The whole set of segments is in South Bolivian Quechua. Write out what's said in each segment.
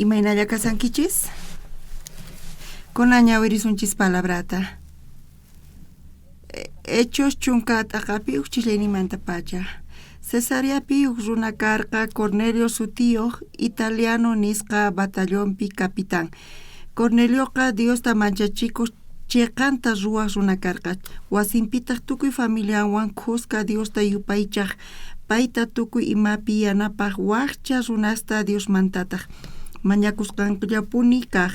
Imaynalla kashankichis? Kunan ñawirisunchis palabrata. Hechos chunka t'aqapi uj ch'illayninmantapacha. Cesareapi uj runa karqa Cornelio sutiyoj italiano nisqa batallonpi capitán. Cornelioqa Diosta manchachikoj cheqanta ruwaj runa karqa, wasinpitaj tukuy familianwan khuska Diosta yupaychaj, payta tukuy imapi yanapaj wajcha runasta Diosmantataj mañakusqankullapuni kaj.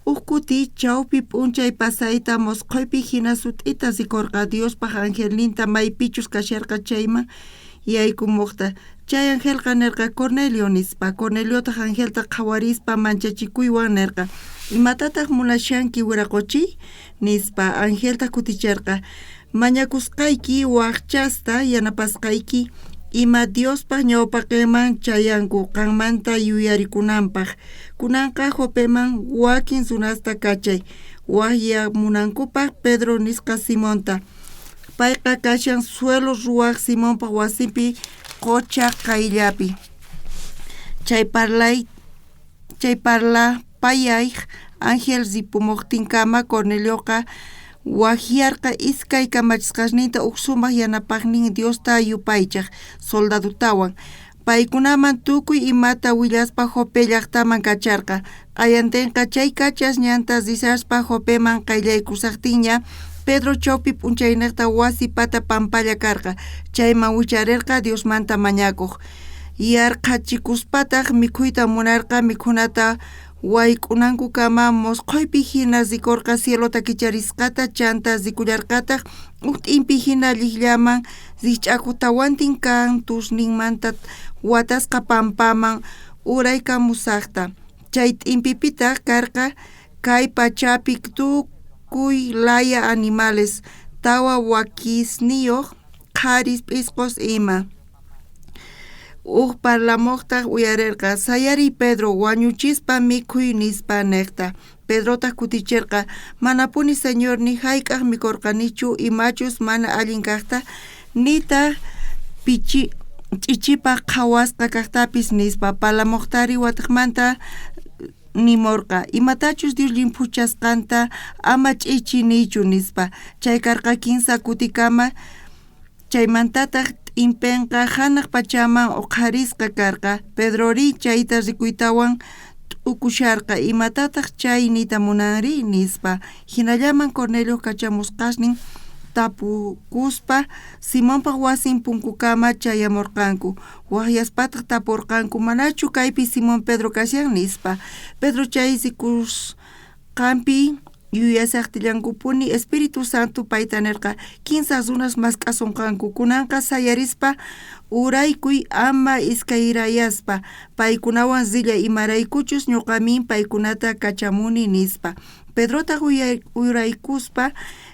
Uj kuti chawpi p'unchay pasayta mosqoypi jina sut'ita rikorqa Diospaj angelninta maypichus kasharqa chayman yaykumojta. Chay angelqa nerqa, Cornelio, nispa. Corneliotaj angelta qhawarispa manchachikuywan nerqa, Imatataj munashanki wiraqochiy? nispa. Angeltaj kuticherqa, Mañakusqayki wajchasta yanapasqayki ima Diospaj ñawpaqenman chayanku qanmanta yuyarikunanpaj. Kunanqa Jopeman wakin runasta kachay wajyamunankupaj Pedro nisqa Simonta. Payqa kashan suelo ruwaj Simonpa wasinpi qocha qayllapi. Chay parlay chay parlapayaj ángel ripumojtinkama Cornelioqa wajyarqa iskay kamachisqasninta uj sumaj yanapajnin Diosta yupaychaj soldadotawan. Paykunaman tukuy imata willaspa Jope llajtaman kacharqa. Q'ayantenqa chay kachas ñanta rishaspa Jopeman qayllaykushajtinña, Pedro chawpi p'unchaynejta wasi pata pampalla karqa, chayman wicharerqa Diosmanta mañakoj. Yarqhachikuspataj mikhuyta munarqa mikhunata wayk'unankukama mosqoypi jina rikorqa cielota kicharisqata, chantá rikullarqataj uj t'impi jina llijllaman rijch'akoj tawantin kantusninmanta watasqa pampaman uraykamusajta. Chay t'impipitaj karqa kay pachapi tukuy laya animales, tawa wakisniyoj qharis, p'isqos ima. Uj parlamojtaj uyarerqa, Sayariy Pedro, wañuchispa mikhuy, nispa nejta. Pedrotaj kuticherqa, Manapuni Señor, ni jayk'aj mikhorqanichu imachus mana allin kajta, nitaj pichi ch'ichipaj qhawasqa kajtapis, nispa. Parlamojtari watejmanta nimorqa, Imatachus Dios llimphuchasqanta ama ch'ichi niychu, nispa. Chay karqa kinsa kutikama. Chaymantataj t'impenqa janaj pachaman oqharisqa karqa. Pedrorí chayta rikuytawan t'ukusharqa, Imatataj chay niyta munanri? nispa. Jinallaman Cornelioj kachamusqasnin tapukuspa Simonpa wasin punkukama chayamorqanku. Wajyaspataj taporqanku, Manachu kaypi Simón Pedro kashan? nispa. Pedro chay rikusqanpi yuyashajtillankupuni Espíritu Santo payta nerqa, Kinsa runas mask'asonqanku. Kunanqa sayarispa uraykuy, ama iskayrayaspa paykunawan rillay, imaraykuchus ñoqamin paykunata kachamuni, nispa. Pedrotaj uraykuspa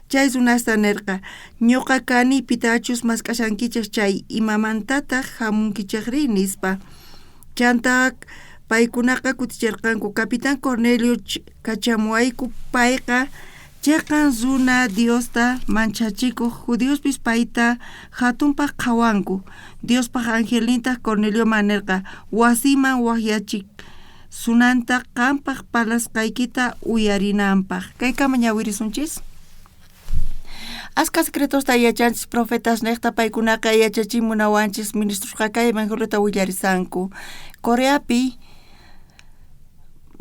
chay runasta nerqa, Ñoqa kani pitachus mask'ashankichej chay, imamantataj jamunkichejri? nispa. Chantá paykunaqa kuticherqanku, Capitán Cornelio kachamuwayku, payqa cheqan runa, Diosta manchachikoj, judiospis payta jatunpaj qhawanku. Diospaj angelnintaj Cornelioman nerqa wasiman wajyachisunanta qanpaj parlasqaykita uyarinanpaj. Kaykama ñawirisunchis. Ashkha secretosta yachanchis profetasnejta, paykunaqa yachachimunawanchis ministrosqa kay evangeliota willarisanku. Coreapi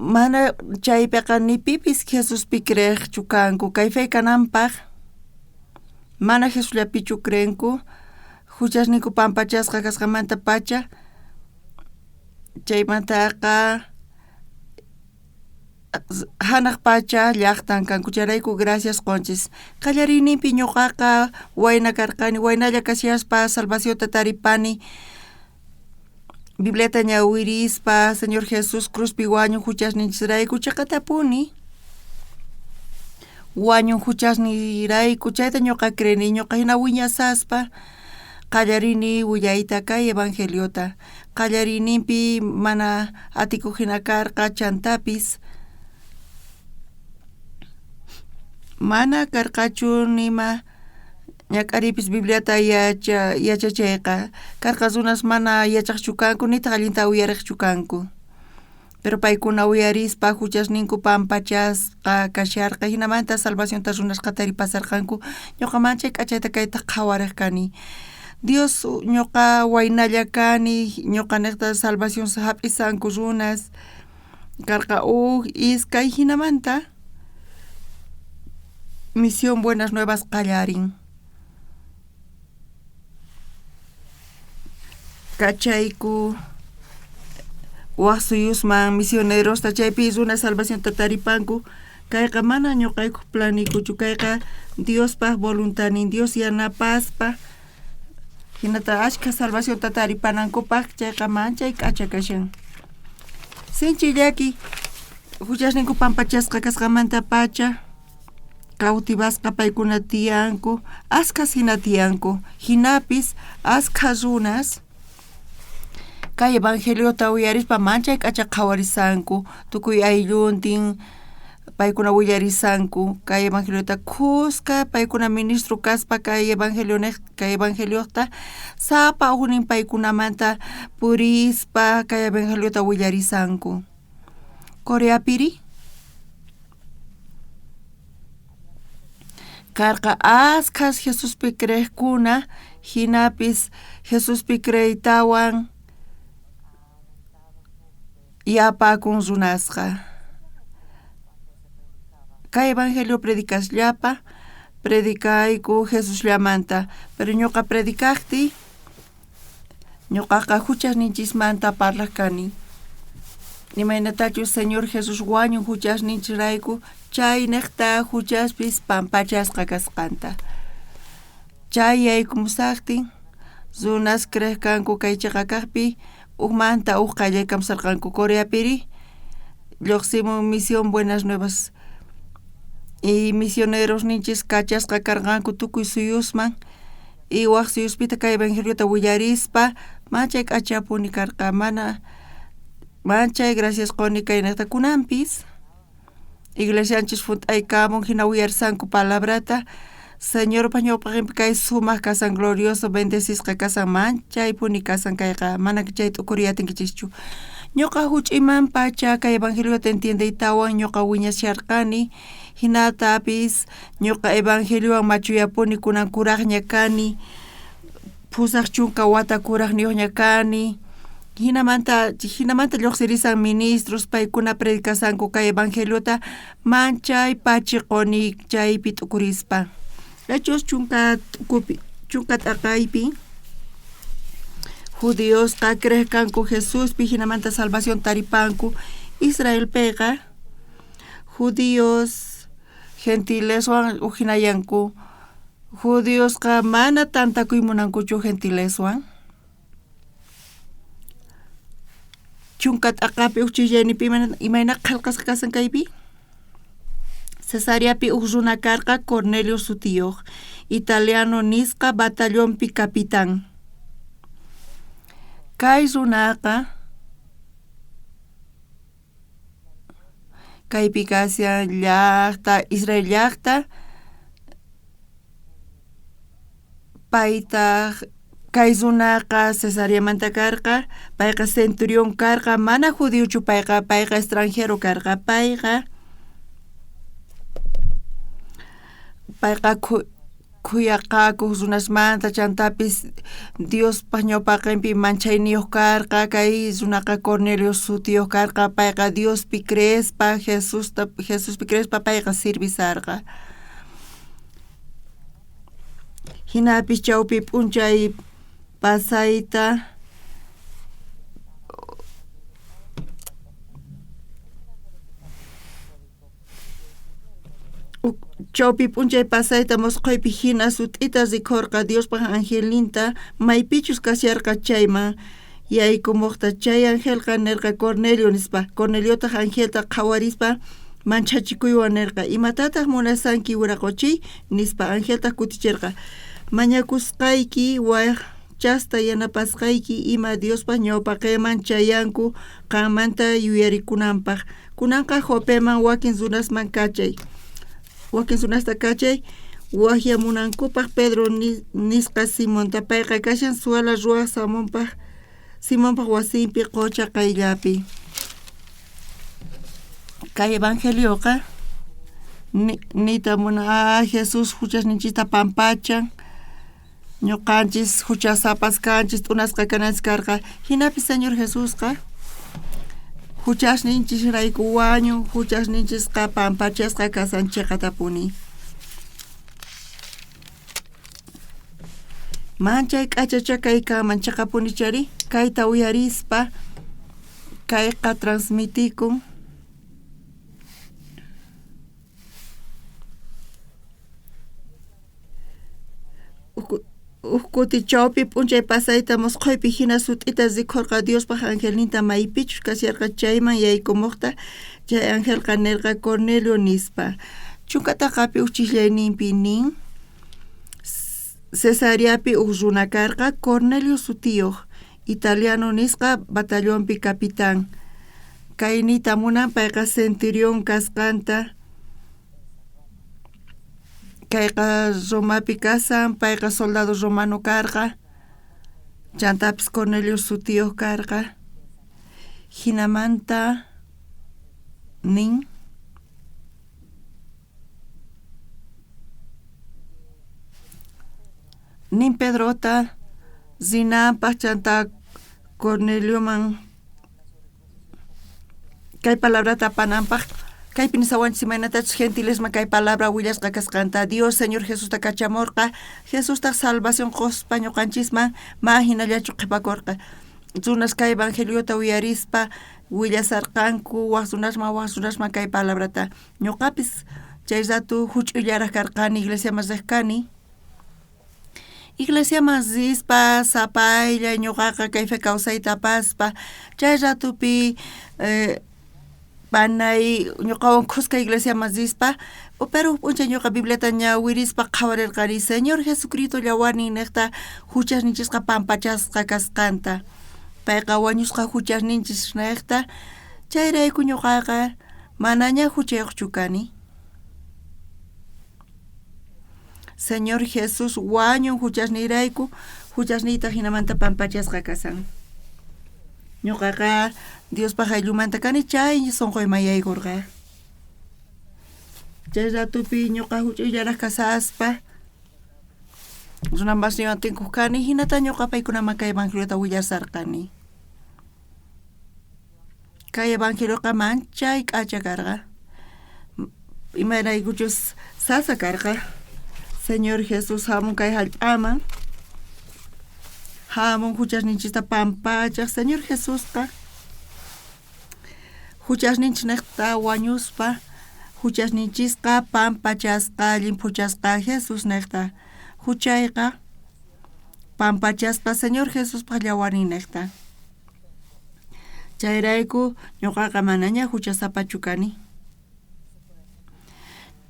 mana chaypeqa ni pipis Jesuspi creejchu kanku. Kay fe kananpaj mana Jesusllapichu creenku, juchasninku pampachasqa kasqanmantapacha. Chaymantaqa janaj pacha llajtan kanku, chayrayku gracias qonchis. Qallariyninpi ñoqaqa wayna karqani, waynalla kashaspa salvacionta taripani, Bibliata ñawirispa, Señor Jesús cruzpi wañun juchasninchisrayku, cheqatapuni wañun juchasniyrayku, chayta ñoqa creeni, ñoqa jina wiñasaspa qallarini willayta kay evangeliota. Qallariyninpi mana atikoj jina karqa, chantapis mana karqachu nima ñak'ariypis Bibliata yachacheyqa. Karqa runas mana yachajchu kanku, nitaj allinta uyarejchu kanku. Pero paykuna uyarispa juchasninku pampachasqa kasharqa, jinamanta salvacionta runasqa taripasarqanku. Ñoqa manchay k'achayta kayta qhawarej kani. Dios ñoqa waynalla kani, ñoqa nejta salvación jap'isanku runas. Karqa uj iskay jinamanta Misión Buenas Nuevas qallarin. Kachayku waj suyusman misionerosta chaypi runa salvacionta taripanku. Kayqa mana ñoqaykuj planiykuchu, kayqa Diospaj voluntadnin, Dios yanapaspa jinata ashkha salvacionta taripanankupaj, chayqa manchay k'acha kashan. Sinchi llaki juchasninku pampachasqa kasqamantapacha cautivasqa paykuna tiyanku, ashkhas jina tiyanku, jinapis ashkha runas kay evangeliota uyarispa manchay k'acha qhawarisanku, tukuy aylluntin paykuna willarisanku kay evangeliota khuska paykuna ministro kaspa kay evangelionej kay evangeliota sapa ujnin paykunamanta purispa kay evangeliota willarisanku. Coreapiri karqa askhas Jesuspi creejkuna, jinapis Jesuspi creeytawan yapakun runasqa. Kay evangelio predicasllapa predicayku Jesusllamanta, pero ñoqa predicajtiy ñoqaqa juchasninchismanta parlaj kani. Imaynatachus Señor Jesús wañun juchasninchisrayku, chaynejta juchaspis pampachasqa kasqanta. Chay yaykumusajtin runas creej kanku kay cheqa kajpi ujmanta uj qallaykamusarqanku. Coreapiri llojsimun Misión Buenas Nuevas y misioneros ninchis kachasqa karqanku tukuy suyusman y waj suyuspita kay evangeliota willarispa manchay k'achapuni karqa, mana manchay gracias qoni kaynejta kunanpis iglesianchis junt'aykamun jina uyarisanku palabrata Señorpa ñawpaqenpi kay sumaj kasan glorioso bendecisqa kasan manchaypuni kasan kayqa mana chay t'ukuriy atinkichischu. Ñoqa juch'uymanpacha kay evangeliota entiendeytawan ñoqa wiñasharqani, jinatapis ñoqa evangeliowan machuyapuni kunan kurajña kani, 80 wata kurajniyojña kani, jinamanta jinamanta llojsirisan ministros paykuna predicasanku kay evangeliota manchay pachi qoni chaypi t'ukurispa. Hechos chunka t'ukupi chunka t'aqaypi judiosqa creej kanku Jesuspi jinamanta salvación taripanku. Israelpeqa judíos gentileswan ujinayanku. Judiosqa mana tantakuy munankuchu gentileswan. Chunka t'aqapi uj chillaynipi imayna qhelqasqa kasan kaypi. Cesareapi uj runa karqa Cornelio sutiyoj, italiano nisqa batallonpi capitán. Kay runaqa kaypi kashan llajta, Israel llajta, paytaj kay runaqa Cesareamanta karqa, payqa centurión karqa, mana judiochu payqa, payqa extranjero karqa, payqa payqa khuyaqakoj runasmanta, chantapis Diospaj ñawpaqenpi manchayniyoj karqa, kay runaqa Cornelio sutiyoj karqa, payqa Diospi creespa, Jesusta Jesuspi creespa payqa sirvisarqa. Jinapis chawpi p'unchay pasayta chawpi p'unchay pasayta mosqoypi jina sut'ita rikhorqa Diospaj angelninta maypichus kasharqa chayman yaykumojta. Chay angelqa nerqa Cornelio nispa. Corneliotaj angelta qhawarispa manchachikuywan nerqa, imatataj munasanki wiraqochiy? nispa. Angeltaj kuticherqa, mañakusqayki wajchasta yanapasqayki ima Diospaj ñawpaqenman chayanku qanmanta yuyarikunanpaj. Kunanqa Jopeman wakin runasman kachay, wakin runasta kachay wajyamunankupaj Pedro nisqa Simonta, payqa kashan suela ruwaj Simonpaj wasinpi qocha qayllapi. Kay evangelioqa niyta munan ah Jesús juchasninchista pampachan, ñuqanchis juchasapas kanchis t'unasqa kananchis karqa, jinapis Señor Jesusqa juchasninchisrayku wañun, juchasninchisqa pampachasqa kasan cheqatapuni. Manchay k'achacha kay kanman cheqapunichari kayta uyarispa kayqa transmitikun. Uj kuti chawpi p'unchay pasayta mosqoypi jina sut'ita rikhorqa Diospaj angelninta maypichus kasharqa chayman yaykumojta, chay angelqa nerqa, Cornelio, nispa. Chunka taqapi uj chijllayninpi nin, Cesareapi uj runa karqa Cornelio sutiyoj, italiano nisqa batallonpi capitán. Kay niyta munan payqa centurión kasqanta. Kayqa Romapi kashan, payqa soldado romano karqa, chantapis Cornelio sutiyoj karqa. Jinamanta nin. Nin Pedrota rinanpaj chantá Cornelioman kay palabrata apananpaj, kaypi nisawanchis imaynatachus gentilesman kay palabra willasqa kasqanta. Dios Señor Jesusta kachamorqa, Jesustaj salvación qospa ñoqanchisman mana jinallachu qhepakorqa. Runas kay evangeliota uyarispa willasarqanku waj runasman, waj runasman kay palabrata. Ñoqapis chay rato juch'uyllaraj karqani, iglesiaman rej kani. Iglesiaman rispa sapaylla ñuqaqa kay fe kawsayta apaspa chay ratopi panay ñuqawan khuska iglesiaman rispa pero uj p'unchay ñuqa Bibliata ñawirispa qhawarirqani Señor Jesucristo llawarnin nejta juchasninchisqa pampachasqa kasqanta payqa wañusqa juchasninchis nejta chayrayku ñuqaqa manaña juchayojchu kani. Señor Jesús wañun juchasniyrayku, juchasniytaj jinamanta pampachasqa kashan. Ñoqaqa Diospaj ayllumanta kani, chay sonqoyman yaykorqa. Chay ratopi ñoqa juch'uyllaraj kashaspa, runa masiywan tinkoj kani, jinata ñoqa paykunaman kay evangeliota willasarqani. Kay evangelioqa manchay k'acha karqa, imaraykuchus sasa karqa. Señor Jesús jamun kay jallp'aman, jamun juchasninchista pampachaj. Señor Jesusqa juchasninchis nejta wañuspa juchasninchisqa pampachasqa, llimphuchasqa Jesús nejta. Juchayqa pampachasqa Señor Jesuspaj llawarnin nejta. Chayrayku ñoqaqa manaña juchasapachu kani.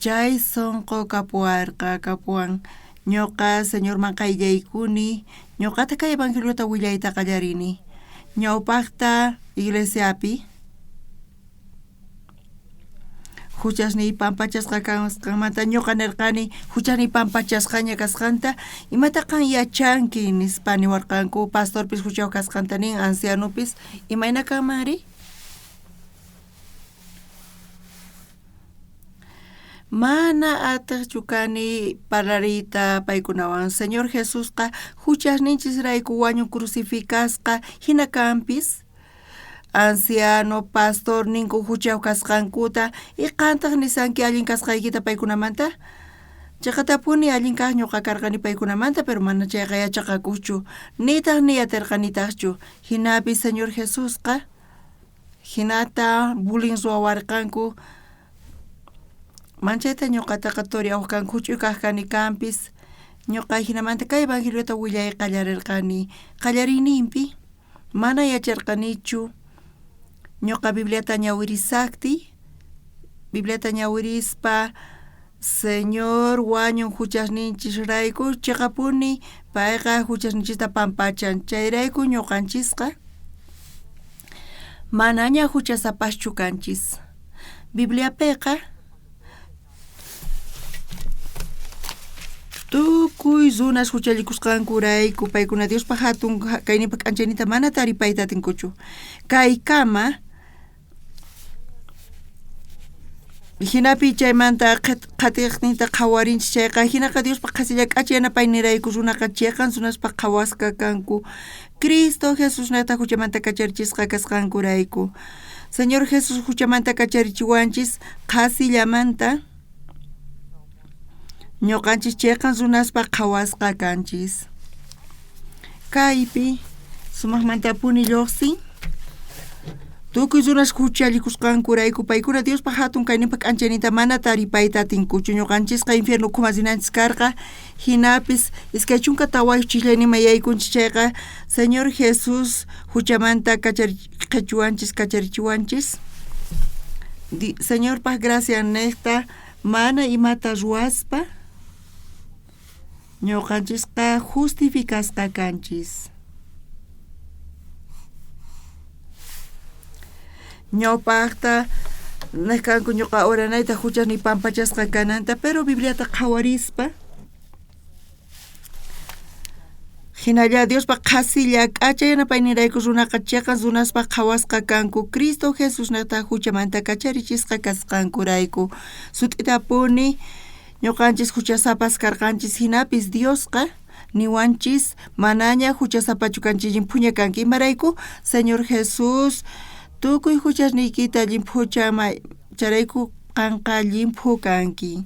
Chay sonqo kapuwarqa, kapuwan. Ñoqa Señorman qayllaykuni, ñoqata kay evangeliota willayta qallarini. Ñawpajta iglesiapi Juchasniy pampachasqa kasqanmanta ñoqa nerqani juchasniy pampachasqaña kasqanta, imata qan yachanki? nispa niwarqanku. Pastorpis juchayoj kasqanta nin, ancianopis. Imayna kanmanri? Mana atejchu kani parlariyta paykunawan. Señor Jesusqa juchasninchisrayku wañun crucificasqa, jina kanpis. Anciano, pastor ninku juchayoj kasqankuta y qantaj nisanki allin kasqaykita paykunamanta? Cheqatapuni allin kaj ñoqa karqani paykunamanta, pero mana chayqa yachaqakojchu, nitaj ni aterqanitajchu. Jinapis Señor Jesusqa jinata bullying ruwawarqanku, manchayta ñoqataqa toreawaj kanku, juch'uy kaj kani kanpis. Ñoqa jinamanta kay evangeliota willay qallarerqani, qallariyninpi. Mana yacharqanichu ñoqa Bibliata ñawirisajtiy, Bibliata ñawirispa Señor wañun juchasninchisrayku, cheqapuni payqa juchasninchista pampachan, chayrayku ñoqanchisqa manaña juchasapaschu kanchis. Bibliapeqa Tukuy runas juchallikusqankurayku paykuna Diospa jatun kayninpa k'anchayninta mana taripayta atinkuchu. Kaykama Jinapi chaymanta qhatejninta qhawarinchis chayqa, jinaqa Diospa qhasilla k'acha yanapaynirayku runaqa cheqan runaspa qhawasqa kanku, Cristo Jesusnejta juchamanta kacharichisqa kasqankurayku. Señor Jesús juchamanta kacharichiwanchis qhasillamanta ñoqanchis cheqan runaspa qhawasqa kanchis. Kaypi sumajmantapuni llojsin tukuy runas juchallikusqankurayku paykuna Diospa jatun kayninpa k'anchayninta mana taripayta atinkuchu. Ñoqanchisqa infierno ukhuman rinanchis karqa, jinapis 24 chijllayninman yaykunchis chayqa Señor Jesús juchamanta qhechuwanchis, kacharichiwanchis. Señorpaj gracia nejta mana imata ruwaspa ñoqanchisqa justificasqa kanchis. Ñawpajta nej kanku ñoqa oranayta juchasniy pampachasqa kananta, pero Bibliata qhawarispa jinalla Diospa qhasilla k'acha yanapayninrayku runaqa cheqan runaspa qhawasqa kanku Cristo Jesusnejta juchamanta kacharichisqa kasqankurayku. Sut'itapuni ñoqanchis juchasapas karqanchis, jinapis Diosqa niwanchis manaña juchasapachu kanchis, llimphuña kanki. Imarayku? Señor Jesús tukuy juchasniykita llimphuchan, chayrayku qanqa llimphu kanki.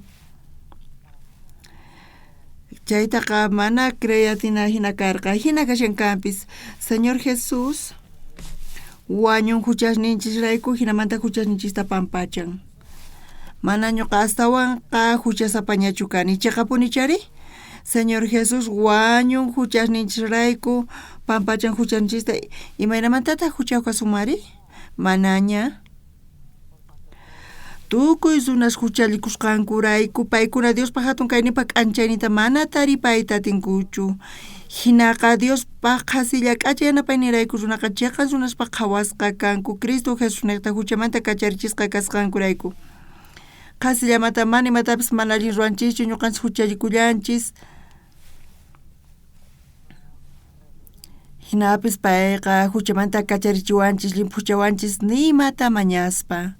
Chaytaqa mana creey atina jina karqa, jina kashan kanpis. Señor Jesús wañun juchasninchisrayku, jinamanta juchasninchista pampachan. Mana ñoqa astawanqa juchasapañachu kani, cheqapuni chari? Señor Jesús wañun juchasninchisrayku, pampachan juchanchista, imaynamantataq juchayoj kasunmari? Manaña. Tukuy runas juchallikusqankurayku paykuna Diospa jatun kayninpa k'anchayninta mana taripayta atinkuchu. Jinaqa Diospa qhasilla k'acha yanapaynirayku runaqa cheqan runaspa qhawasqa kanku Cristo Jesusnejta juchamanta kacharichisqa kasqankurayku. Qhasillamanta mana imatapis mana allin ruwanchischu, ñoqanchis juchallikullanchis. Jinapis payqa juchamanta kacharichiwanchis, llimphuchawanchis ni imata mañaspa.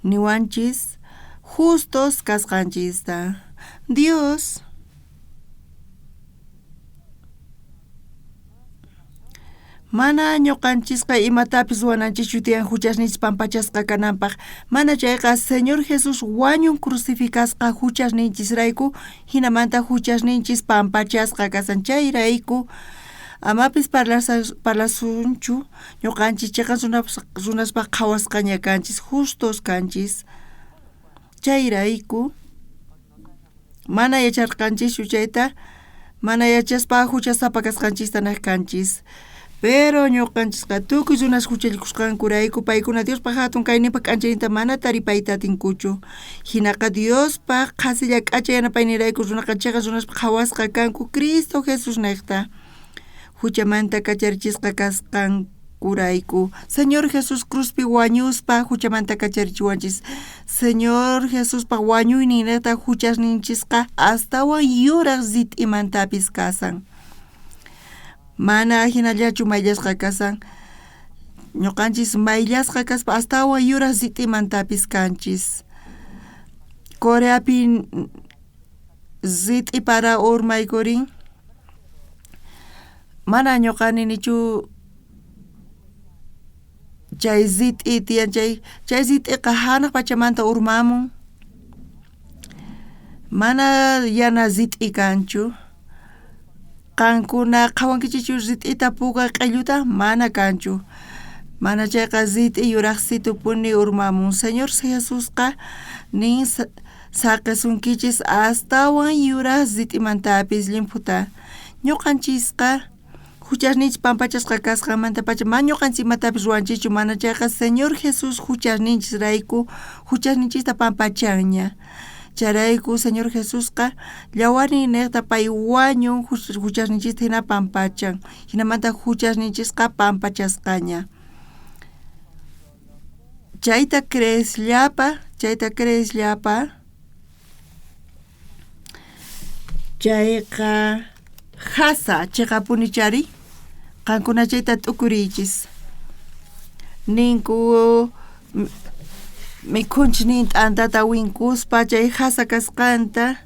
Niwanchis justos kasqanchista. Dios Mana ñoqanchisqa imatapis ruwananchischu tiyan juchasninchis pampachasqa kananpaj. Mana chayqa Señor Jesús wañun crucificasqa juchasninchisrayku, jinamanta juchasninchis pampachasqa kasan. Chayrayku amapis parlasunchu ñoqanchis cheqan runaspaj qhawasqaña kanchis, justos kanchis. Chayrayku mana yacharqanchischu chayta, mana yachaspa juchasapa kasqanchista nej kanchis. Pero ñoqanchisqa tukuy runas juchallikusqankurayku paykuna Diospa jatun kayninpa k'anchayninta mana taripayta atinkuchu. Jinaqa Diospa qhasilla k'acha yanapaynirayku runaqa cheqa runaspa qhawasqa kanku Cristo Jesusnejta juchamanta kacharichisqa kasqankurayku. Señor Jesús cruzpi wañuspa juchamanta kacharichiwanchis. Señor Jesuspa wañuyninnejta juchasninchisqa astawan yuraj rit'imantapis kasan. Mana jinallachu mayllasqa kasan. Ñoqanchis mayllasqa kaspa astawan yuraj rit'imantapis kanchis. Coreapi rit'i para urmaykurin. Mana ñoqa ninichu chay rit'i tiyan chay, chay rit'iqa janaj pachamanta urmamun. Mana yana rit'i kanchu. Qankuna qhawankichikchu rit'ita puka q'elluta? Mana kanchu. Mana chayqa rit'i yurajsitupuni urmamun. Señor Jesusqa nin saqesunkichis astawan yuraj rit'imantapis llimphuta. Ñoqanchisqa juchasninchis pampachasqa kasqanmantapacha mana ñoqanchis imatapis ruwanchikchu, mana chayqa Señor Jesús juchasninchisrayku juchasninchista pampachanña. Chayrayku Señor Jesusqa llawarninnejta pay wañun juchasninchista jina pampachan, jinamanta juchasninchisqa pampachasqaña. Chayta creesllapa, chayta creesllapa, chayqa jasa cheqapuni chari, qankuna chayta t'ukuriychis. Ninku Mikhunchis nin t'antata winkuspa chay jasa kasqanta.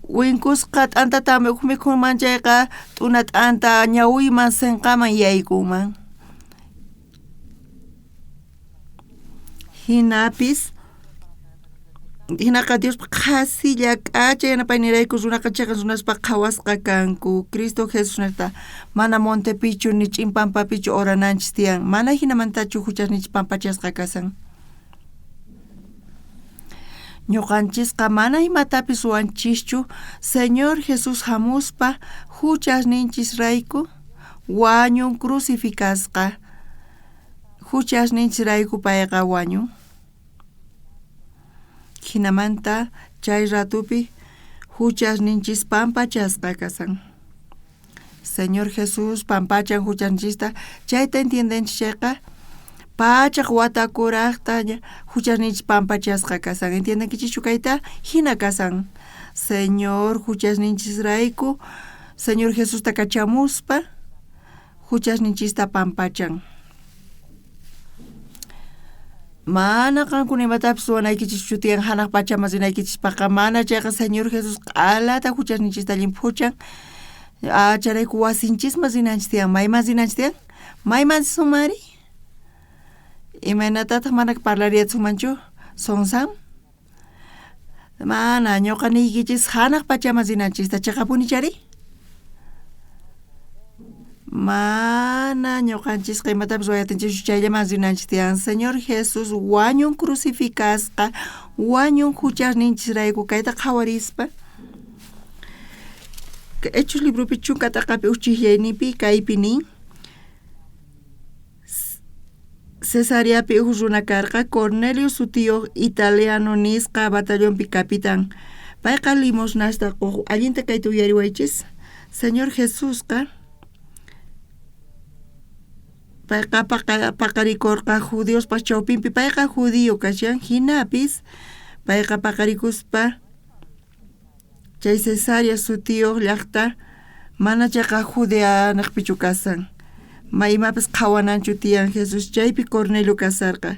Winkusqa t'antata mikhunman chayqa t'una t'anta ñawiyman senqaman yaykunman. Jinapis jinaqa Diospa qhasilla k'acha yanapaynirayku runaqa cheqan runaspaj qhawasqa kanku. Cristo Jesusnejta mana montepichu ni ch'in pampapichu orananchis tiyan. Mana jinamantachu juchasninchis pampachasqa kashan. Ñoqanchisqa mana imatapis ruwanchischu Señor Jesús jamuspa juchasninchisrayku wañun crucificasqa. Juchasninchisrayku payqa wañun. Jinamanta chay ratopi juchasninchis pampachasqa kashan. Señor Jesús pampachan juchanchista, chayta entiendenchis chayqa, pachaj wata kurajta juchasninchis pampachasqa kashan. Entiendenkichischu kayta? Jina kashan. Señor juchasninchisrayku Señor Jesusta kachamuspa juchasninchista pampachan. Mana qankuna imatapis ruwanaykichischu tiyan janaj pachaman rinaykichispajqa, mana chayqa Señor Jesús q'alata juchasninchista llimphuchan. Chayrayku wasinchisman rinanchis tiyan. Mayman rinanchis tiyan? Mayman risunmanri? Imaynatataj mana parlariyatsunmanchu? Sonsam? Mana, ñoqa niykichis janaj pachaman rinanchista, cheqapuni chari? Mana ñoqanchisqa imatapis ruwayatinchischu chayllaman rinanchis tiyan. Señor Jesús wañun crucificasqa, wañun juchasninchisrayku kayta qhawarispa. Hechos libropi chunka t'aqapi uj chijllayninpi kaypi nin, Cesareapi uj runa karqa Cornelio sutiyoj italiano nisqa batallonpi capitán. Payqa limosnasta qoj. Allinta kayta uyariwaychis. Señor Jesusqa payqa paqarikorqa judiospaj chawpinpi. Payqa judío kashan, jinapis payqa paqarikuspa Chay Cesarea sutiyoj llajta mana cheqa Judea nejpichu kashan. Ma imapis qhawananchu tiyan Jesús chaypi Cornelio kasharqa.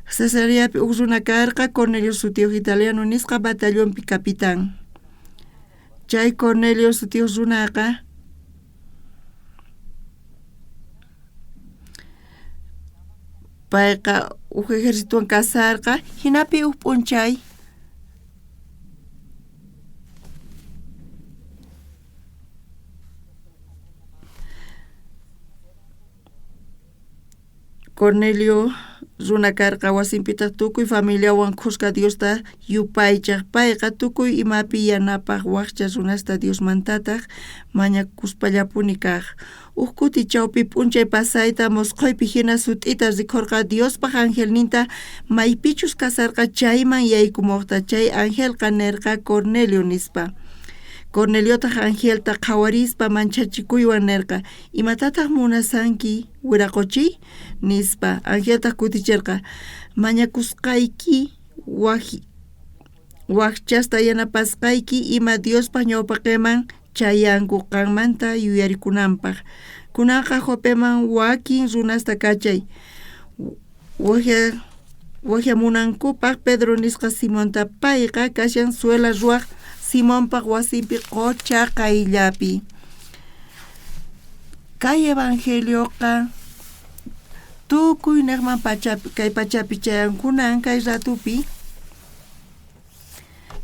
Cesareapi uj runa karqa Cornelio sutiyoj italiano nisqa batallonpi capitán. Chay Cornelio sutiyoj runaqa Payqa uj ejercitowan kasarqa, jinapi uj p'unchay Cornelio runa karqa, wasinpitaj tukuy familiawan khuska Diosta yupaychaj. Payqa tukuy imapi yanapaj wajcha runasta Diosmantataj mañakuspallapuni kaj. Uj kuti chaupi p'unchay pasayta mosqoypi jina sut'ita rikhorqa Diospaj angelninta maypichus kasharqa chayman yaykumojta. Chay angelqa nerqa, Cornelio, nispa. Corneliotaj angelta qhawarispa manchachikuywan nerqa, Imatataj munashanki, wiraqochiy? nispa. Angeltaj kuticherqa, Mañakusqayki wajchasta yanapasqayki ima Diospa ñawpaqenman chayanku qanmanta yuyarikunanpaj. Kunanqa Jopeman wakin runasta kachay, wajyamunankupaj Pedro nisqa Simonta, payqa kashan suela ruwaj Simonpaj wasinpi qocha qayllapi. Kay evangelioqa tukuynejman pachapi kay pachapi chayan kunan kay ratopi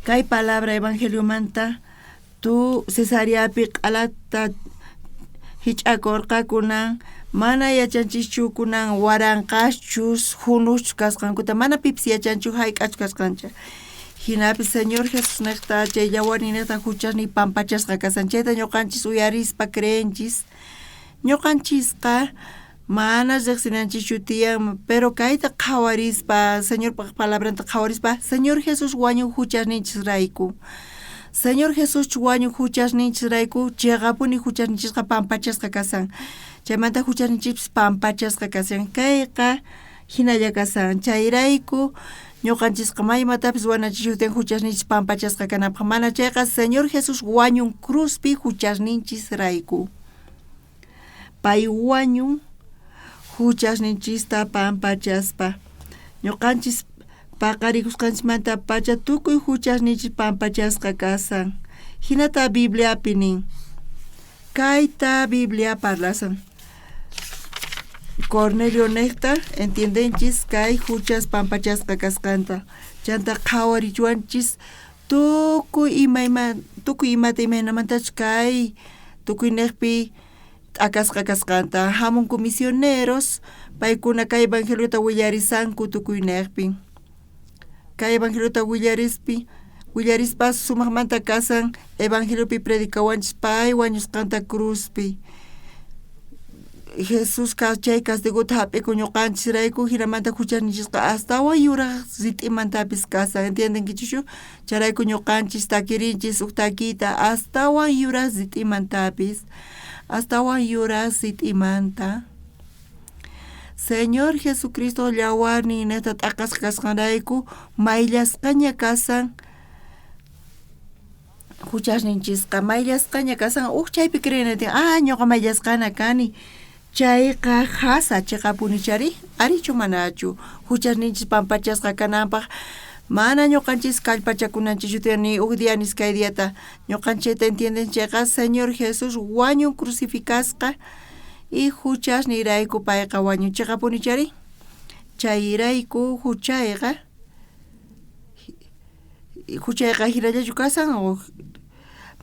kay palabra evangeliomanta tu Cesareapi q'alata jich'akorqa kunan mana yachanchischu kunan waranqaschus junuschus kasqankuta mana pipis yachanchu jayk'achus kasqancha. Jinapis Señor Jesusnejta chay yawarninnejta juchasniy pampachasqa kashan chayta ñoqanchis uyarispa creenchis. Ñoqanchisqa mana rejsinanchischu tiyan, pero kayta qhawarispa, Señorpa palabranta qhawarispa, Señor Jesús wañun juchasninchisrayku. Señor Jesús wañun juchasninchisrayku, cheqapuni juchasninchisqa pampachasqa kashan. Chaymanta juchasninchispis pampachasqa kashan. Kayqa jinalla kashan. Chayrayku ñoqanchisqa may imatapis ruwanachishutin juchasninchis pampachasqa kanapaj. Mana chayqa Señor Jesús wañun cruzpi juchasninchisrayku. Pay wañun juchasninchista pampachaspa. Ñoqanchis paqarikusqanchismantapacha tukuy huchasninchis pampachasqa kasan. Hinata Bibliapi nin. Kayta Biblia parlasan. Cornelio nejta entiendenchis kay huchas pampachasqa kasqanta. Chanta qhawarichwanchis tukuy imayma tukuy imata imaynamantachus kay tukuynejpi t'akasqa kasqanta. Hamunku misioneros, paykuna kay evangeliota willarisanku tukuynejpi. Kay evangeliota willarispi willarispa sumajmanta kasan evangeliopi predicawanchis pay wañusqanta cruzpi. Jesús chay castigota jap'ikun ñuqanchisrayku jinamanta juchasninchisqa astawan yuraj rit'imantapis kasan entiendenkichikchu chayrayku ñuqanchis takirinchis uj takiyta astawan yuraj rit'imantapis astawan yuraj rit'imanta Señor Jesucristo llawarnin nejta t'aqasqa kasqanrayku mayllasqaña kasan Juchasninchisqa mayllasqaña kasan uj chaypi creena tiyan ah ñoqa mayllasqana kani chayqa jasa cheqapunichari arichu manachu juchasninchis pampachasqa kananpaj mana ñoqanchis kallpachakunanchischu tiyan ni uj día ni iskay diata ñoqanchikta entienden chayqa Señor Jesús wañun crucificasqa y juchasniyrayku payqa wañun cheqapunichari chayrayku juchayqa Juchayqa jinallachu kasan o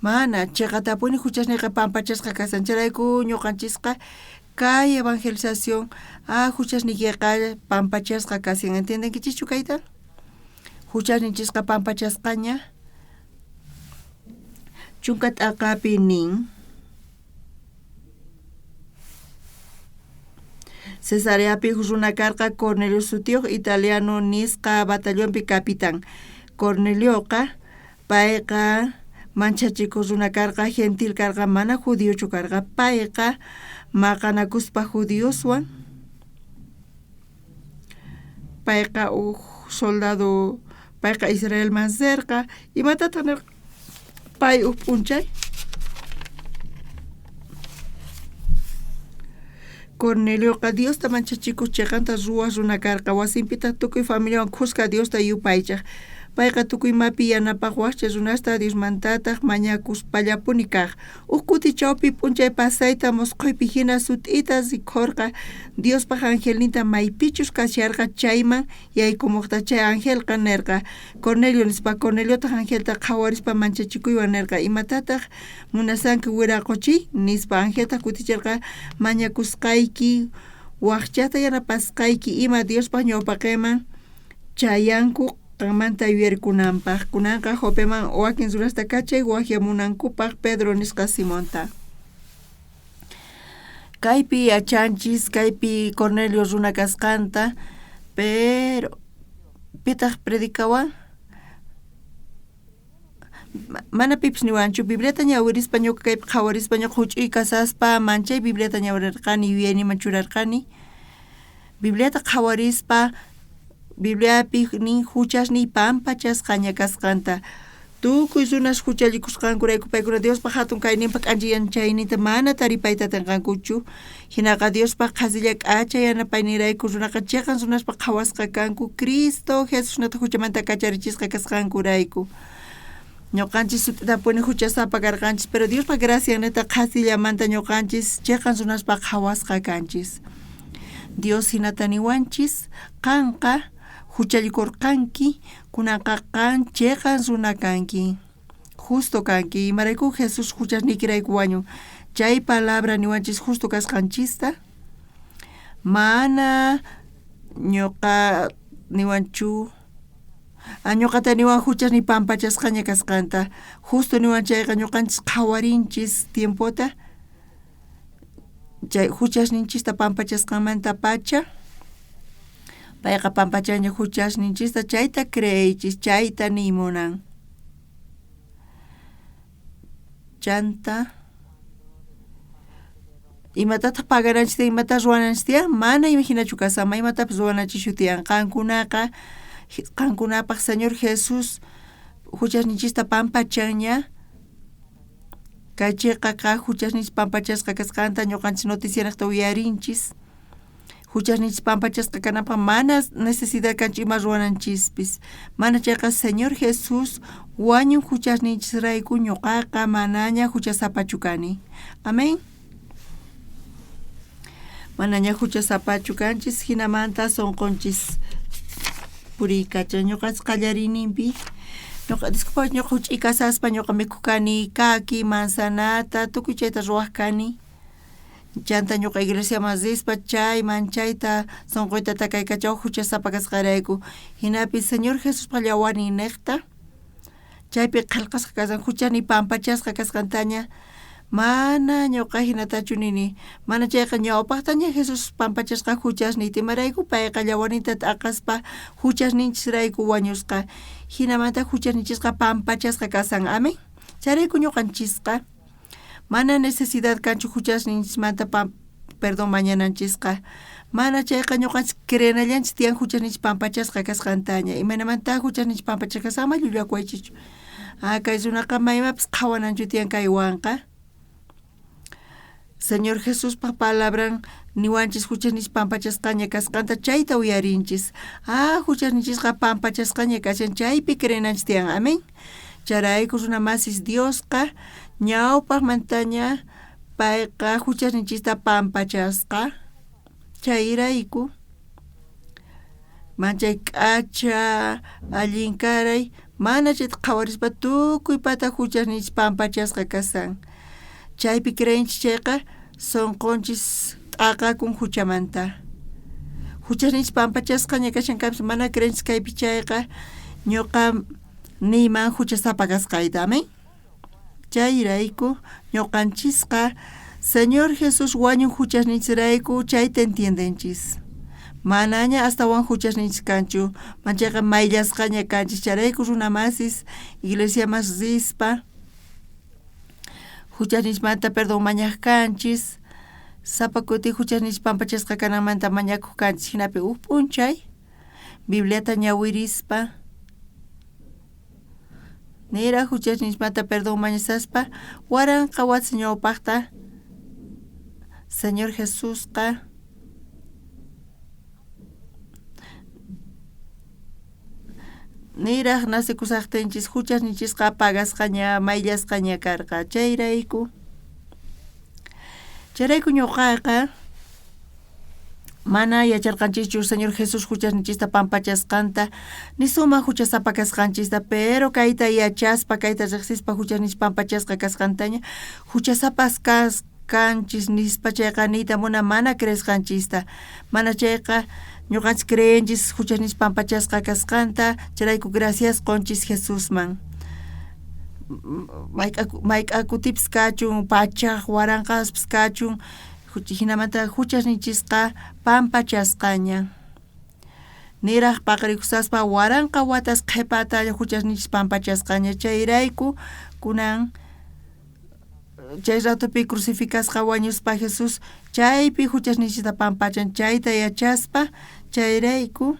mana cheqatapuni juchasniyqa pampachasqa kasan chayrayku ñuqanchisqa kay evangelización ah juchasniykiqa pampachasqa kasan entiendenkichischu kayta juchasninchisqa pampachasqaña chunka t'aqapi nin Cesareapi uj runa karqa Cornelio sutiyoj italiano nisqa batallonpi capitán. Cornelioqa payqa manchachikoj runa karqa, gentil karqa, mana judiochu karqa. Payqa maqanakuspa judioswan payqa uj soldado, payqa Israelman rerqa. Imatataj nerqa pay uj p'unchay? Cornelioqa Diosta manchachikoj cheqanta ruwaj runa karqa, wasinpitaj tukuy familiawan khuska Diosta yupaychaj. Payqa tukuy imapi yanapaj wajcha runasta Diosmantataj mañakuspallapuni kaj. Uj kuti chaupi p'unchay pasayta mosqoypi jina sut'ita rikhorqa Diospaj angelninta maypichus kasharqa chayman yaykumojta. Chay angelqa nerqa, Cornelio, nispa. Corneliotaj angelta qhawarispa manchachikuywan nerqa, Imatataj munasanki wiraqochiy? nispa. Angeltaj kuticherqa, Mañakusqayki, wajchata yanapasqayki ima Diospaj ñaupaqenman chayanku qanmanta yuyarikunanpaj. Kunanqa Jopeman wakin runasta kachay wajyamunankupaj Pedro nisqa Simonta. Kaypi yachanchis kaypi Cornelio runa kasqanta, pero pitaj predicawan? Mana pipis niwanchu Bibliata ñawirispa ñuqa kaypi qhawarispa ñuqa juch'uy kasaspa manchay Bibliata ñawirarqani yuyayniyman churarqani. Bibliata qhawarispa Bibliapi nin juchasniy pampachasqaña kasqanta. Tukuy runas juchallikusqankurayku paykuna Diospa jatun kayninpa k'anchayninta mana taripayta atinqankuchu. Jinaqa Diospa qhasilla k'acha yanapayninrayku runaqa cheqan runaspa qhawasqa kanku Cristo Jesusnata juchamanta kacharichisqa kasqankurayku. Ñoqanchis sut'itapuni juchasapa karqanchis, pero Diospa gracianneta qhasillamanta ñoqanchis cheqan runaspa qhawasqa kanchis. Dios jinata niwanchis, qanqa juchallikorqanki, kunanqa qan cheqan runa kanki, justo kanki. Imarayku Jesús juchasniykirayku wañun? Chay palabra niwanchis justo kasqanchista. Mana ñoqa niwanchu Ñoqata niwan juchasniy pampachasqaña kasqanta. Justo niwan chayqa ñoqanchis qhawarinchis tiempota chay juchasninchista pampachasqanmantapacha payqa pampachanña juchasninchista chayta creeychis chayta niy munan. Chanta imatataj pagananchis tiyan imata ruwananchis tiyan mana ima jinachu kashan ma imatapis ruwanachischu tiyan qankunaqa qankunapaj Señor Jesús juchasninchista pampachanña kay cheqaqa juchasninchis pampachasqa kasqanta ñoqanchis noticianejta uyarinchis. Juchasninchis pampachasqa kananpaj mana necesidad kanchu ima ruwananchispis. Mana chayqa Señor Jesús wañun juchasninchisrayku ñoqaqa manaña juchasapachu kani. Amén. Manaña juchasapachu kanchis jinamanta sonqonchis puriykachan. Ñoqanchis qallariyninpi ñoqa disculpa ñoqa juch'iy kasaspa ñoqa mikhuj kani kaki, manzanata, tukuy chayta ruwaj kani. Chanta ñoqa iglesiaman rispa chayman chayta sonqoyta takaykachawaj juchasapa kasqayrayku. Jinapi Señor Jesuspa llawarnin nejta chaypi qhelqasqa kashan juchani pampachasqa kasqantaña mana ñoqa jinatachu nini. Mana chayqa ñawpajtaña Jesús pampachasqa juchasniyta imarayku payqa llawarninta t'aqaspa juchasninchisrayku wañusqa. Jinamanta juchasninchisqa pampachasqa kashan. Amén. Chayrayku ñoqanchisqa mana necesidad kanchu juchasninchismanta perdón mañananchisqa. Mana chayqa ñoqanchis creenallanchis tiyan juchasninchis pampachasqa kasqantaña. Imaynamanta juchasninchis pampachasqa kasqan ama llullakuwaychischu. Ah, kay runaqa maymapis qhawananchu tiyan kaywanqa. Señor Jesuspa palabran niwanchis juchasninchis pampachasqaña kasqanta chayta uyarinchis. Ah, juchasninchisqa pampachasqaña kashan chaypi creenanchis tiyan. Amén. Chayrayku runa masis Diosqa ñawpajmantaña payqa juchasninchista pampachasqa. Chayrayku manchay k'acha allin karay mana chayta qhawarispa tukuy pata juchasninchis pampachasqa kashan. Chaypi creenchis chayqa sonqonchis t'aqakun juchamanta. Juchasninchis pampachasqaña kashan kanpis mana creenchis kaypi chayqa ñoqa niyman juchasapa kasqayta. Amén. Chayrayku ñoqanchisqa Señor Jesús wañun juchasninchisrayku chayta entiendenchis. Manaña astawan juchasninchis kanchu, manchayqa mayllasqaña kanchis. Chayrayku runa masis iglesiaman rispa juchasninchismanta perdón mañaj kanchis, sapa kuti juchasninchis pampachasqa kananmanta mañakuj kanchis. Jinapi uj p'unchay Bibliata ñawirispa niraj juchasninchismanta perdón mañasaspa waranqa watas ñawpajta Señor Jesusqa niraj nacekusajtinchis juchasninchisqa pagasqaña mayllasqaña karqa. Chayrayku chayrayku ñoqaqa mana yacharqanchischu Señor Jesús juchasninchista pampachasqanta ni sumaj juchasapa kasqanchista, pero kayta yachaspa, kayta rejsispa juchasninchis pampachasqa kasqantaña juchasapas kanchis nispa chayqa niyta munan mana creesqanchista. Mana chayqa ñoqanchis creenchis juchasninchis pampachasqa kasqanta, chayrayku gracias qonchis Jesusman. Mayk'a kutipis kachun, pachaj waranqaspis kachun, jinamanta juchasninchisqa pampachasqaña. Niraj paqarikusaspa waranqa watas qhepata juchasninchis pampachasqaña. Chayrayku kunan chay ratopi crucificasqa wañuspa Jesús chaypi juchasninchista pampachan chayta yachaspa chayrayku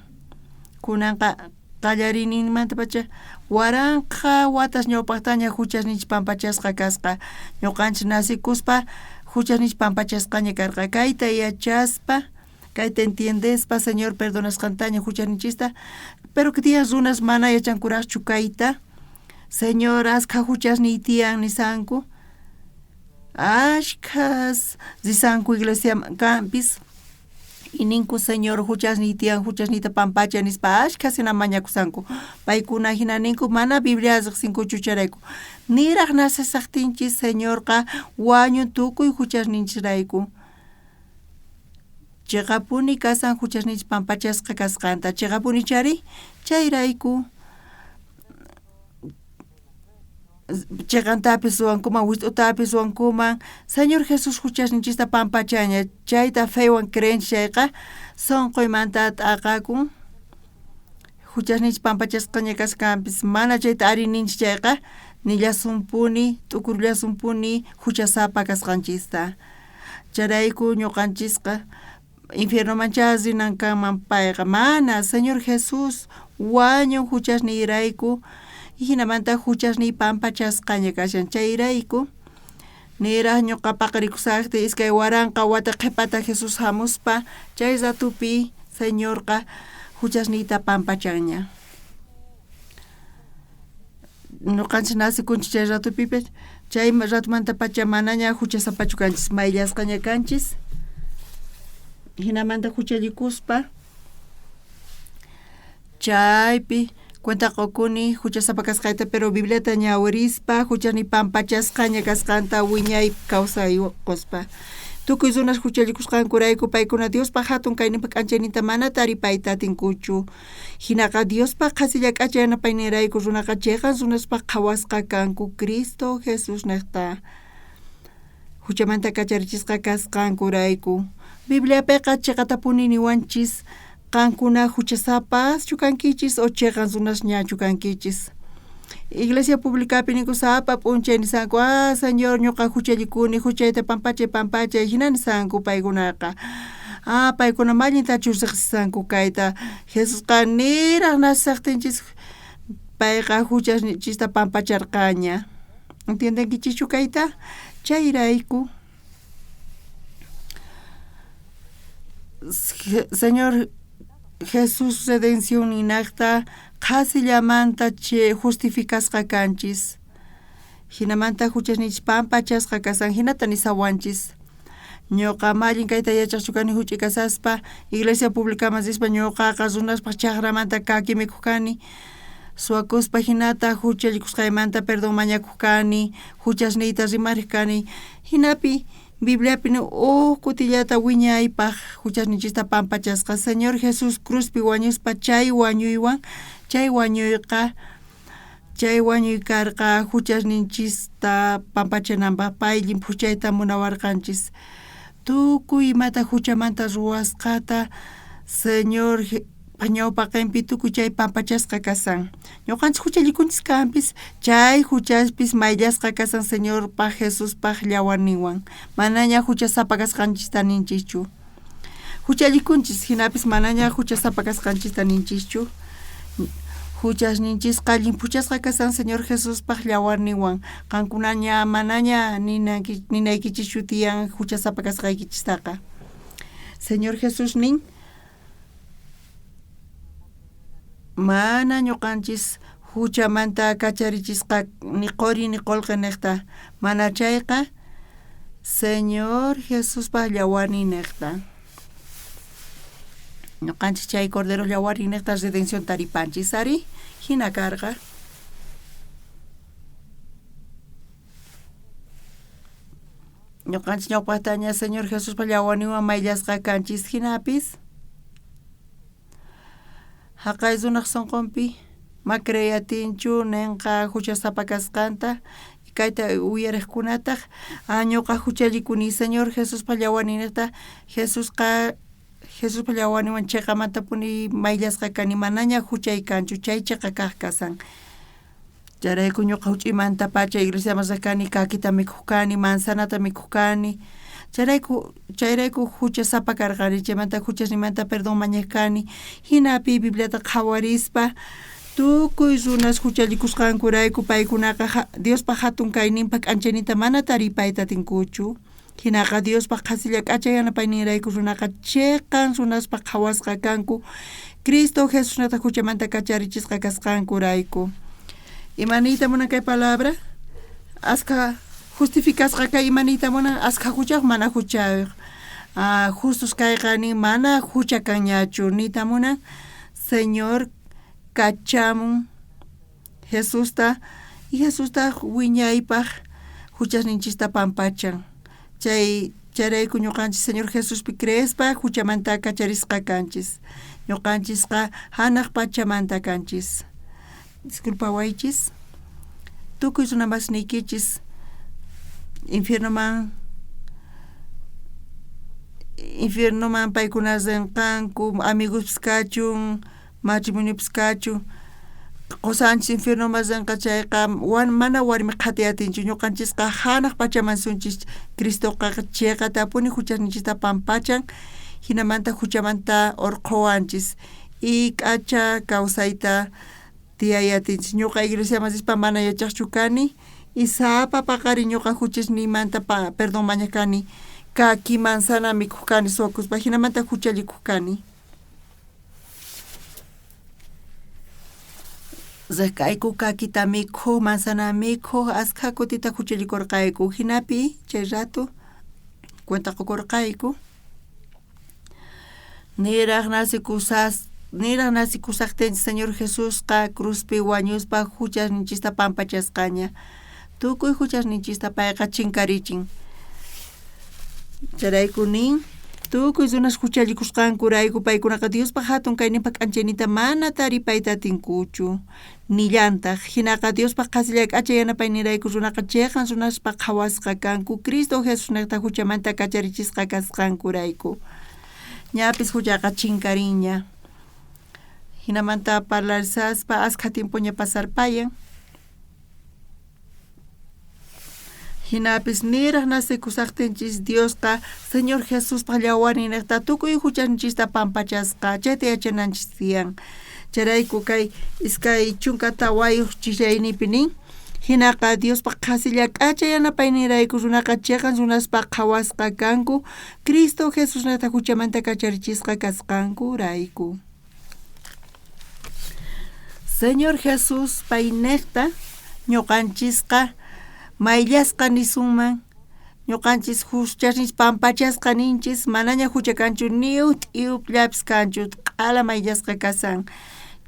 kunanqa qallariyninmantapacha waranqa watas ñawpajtaña juchasninchis pampachasqa kasqa. Ñoqanchis nacikuspa juchasninchis pampachasqaña karqa. Kayta yachaspa, kayta entiendespa Señor perdonasqantaña juchasninchista, pero tiyan runas mana yachankurajchu kayta. Señor askha juchasniy tiyan nisanku. Ashkhas risanku iglesiaman kanpis y ninku Señor juchasniy tiyan juchasniyta pampacha nispa ashkhas hina mañakusanku. Paykuna hina ninku mana Biblia riqsinkuchu chayrayku. Niraj nacesajtinchis Señorqa wañun tukuy juchasninchisrayku. Cheqapuni kasan juchasninchis pampachasqa kasqanta. Cheqapuni chari chayrayku cheqantapis ruwankuman, wist'utapis ruwankuman. Señor Jesús juchasninchista pampachaña. Chayta fewan creenchis chayqa sonqoymanta t'aqakun. Juchasninchis pampachasqaña kasqanpis mana chayta ari ninchis chayqa nillasunpuni, t'ukurullasunpuni juchasapa kasqanchista. Chayrayku ñoqanchisqa infiernomanchá rinan kanman payqa mana Señor Jesús wañun juchasniyrayku jinamanta juchasniy pampachasqaña kashan chayrayku. Niraj ñuqa paqarikusajtiy 2000 wata qhepata Jesús jamuspa chay ratupi Señorqa juchasniyta pampachanña. Ñuqanchis nacekunchis chay ratupipis chay ratumantapacha manaña juchasapachu kanchis mayllasqaña kanchis jinamanta juchallikuspa chaypi cuenta qokuni juchasapa kasqayta pero Bibliata ñawirispa juchasniy pampachasqaña kasqanta wiñay kawsay qospa. Tukuy runas juchallikusqankurayku paykuna Diospa jatun kayninpa k'anchayninta mana taripayta atinkuchu. Jinaqa Diospa qhasilla k'acha yanapayninrayku runaqa cheqan runaspaj qhawasqa kanku Cristo Jesusnejta juchamanta kacharichisqa kasqankurayku. Bibliapeqa cheqatapuni niwanchis qankuna juchasapaschu kankichis o cheqan runasñachu kankichis. Iglesia publicapi ninku sapa p'unchay nisanku, ah, Señor, ñuqa juchallikuni, juchayta pampachay, pampachay, jina nisanku paykunaqa. Ah, paykuna ma allintachu riqsisanku kayta. Jesusqa niraj nacesajtinchis payqa juchasninchista pampacharqaña. Entiendenkichischu kayta? Chayrayku Señor Jesús redencionninajta qhasillamanta che justificasqa kanchis. Jinamanta juchasninchis pampachasqa kasan, jinata nisawanchis. Ñuqa ma allin kayta yachaqchu kani juch'i kasaspa, iglesia publicaman rispa ñuqaqa runaspaj chajramanta kaki mikhuj kani, suwakuspa jinata juchallikusqaymanta perdón mañakuj kani, juchasniyta rimarej kani, jinapi Bibliapi nin uj kutillata wiñaypaj juchasninchista pampachasqa Señor Jesús cruzpi wañuspa chay wañuywan, chay wañuyqa chay wañuy karqa juchasninchista pampachananpaj pay llimphuchayta munawarqanchis tukuy imata juchamanta ruwasqata Señor ñawpaqenpi tukuy chay pampachasqa kasan. Ñuqanchis juchallikunchis kanpis, chay juchaspis mayllasqa kasan Señorpaj Jesuspaj llawarninwan. Manaña juchasapa kasqanchista ninchischu. Juchallikunchis jinapis manaña juchasapa kasqanchista ninchischu. Juchasninchisqa llimphuchasqa kasan Señor Jesuspaj llawarninwan. Qankunaña manaña ninaykichischu tiyan juchasapa kasqaykichistaqa. Señor Jesús nin, Mana ñuqanchis juchamanta kacharichisqa ni qori ni qolqe nejta, mana chayqa Señor Jesuspa llawarnin nejta. Ñuqanchis chay Cordero llawarnin nejta redención taripanchis ari, jina karqa. Ñuqanchis ñawpaqtaña Señor Jesuspa llawarninwan mayllasqa kanchis jinapis jaqay runaj sonqonpi ma creey atinchu nenqa juchasapa kasqanta kayta uyarejkunataj ah ñuqa juchallikuni Señor Jesuspa llawarninnejta Jesusqa Jesuspa llawarninwan cheqamantapuni mayllasqa kani manaña juchay kanchu chay cheqa kaj kasan. Chayrayku ñuqa juch'uymantapacha iglesiaman rej kani, kakita mikhuj kani, manzanata mikhuj kani. Chayrayku chayrayku juchasapa karqani, chaymanta juchasniymanta perdón mañaj kani. Jinapi Bibliata qhawarispa tukuy runas juchallikusqankurayku paykunaqa Diospa jatun kayninpa k'anchayninta mana taripayta atinkuchu. Jinaqa Diospa qhasilla k'acha yanapayninrayku runaqa cheqan runaspa qhawasqa kanku, Cristo Jesusnata juchamanta kacharichisqa kasqankurayku. Ima niyta munan kay palabra? Askha justificasqa kay ima niyta munan? Askha juchayoj mana juchayoj. Ah, justos kayqa nin mana jucha kanñachu niyta munan Señor kachamun Jesusta y Jesustaj wiñaypaj juchasninchista pampachan. Chay chayrayku ñuqanchis Señor Jesuspi creespa juchamanta kacharisqa kanchis. Ñuqanchisqa janaj pachamanta kanchis. Disculpawaychis. Tukuy runamasniykichis infiernoman infiernoman paykuna rinqanku amigospis kachun matrimoniopis kachun qosanchis infiernoman rinqa chayqa mana warmi qhatiy atinchu ñuqanchisqa janaj pachaman sunchis Cristoqa cheqatapuni juchasninchista pampachan jinamanta juchamanta orqhowanchis y k'acha kawsayta tiyay atinchis ñuqa iglesiaman rispa mana yachaqchu kani Y sapa paqarin ñuqa juchasniymanta perdón mañaj kani, kaki manzana mikhuj kani suwakuspa, jinamanta juchallikuj kani. Riqkayku kakita mikhuj, manzana mikhuj, askha kutita juchallikurqayku, jinapi chay rato cuenta qukurqayku. Niraj nacikusas niraj nacikusajtinchis Señor Jesusqa cruzpi wañuspa juchasninchista pampachasqaña. Tukuy juchasninchista payqa chinkarichin. Chayrayku nin, tukuy runas juchallikusqankurayku paykunaqa Diospa jatun kayninpa k'anchayninta mana taripayta atinkuchu. Nillantaj, jinaqa Diospa qhasilla k'acha yanapayninrayku runaqa cheqan runaspa qhawasqa kanku Cristo Jesusnejta juchamanta kacharichisqa kasqankurayku. Ñapis juchaqa chinkarinña. Jinamanta parlarisaspa askha tiempoña pasarpayan. Jinapis niraj nacekusajtinchis Diosqa Señor Jesuspa llawarninnejta tukuy juchanchista pampachasqa, chayta yachananchis tiyan. Chayrayku kay 24 ch'islayninpi nin, Jinaqa Diospa qhasilla k'acha yanapayninrayku runaqa cheqan runaspa qhawasqa kanku Cristo Jesusnejta juchamanta kacharichisqa kasqankurayku. Señor Jesús paynejta ñoqanchisqa mayllasqa nisunman, ñoqanchis juchasninchis pampachasqa ninchis, manaña jucha kanchu ni uj t'iyupllapis kanchu, q'ala mayllasqa kashan.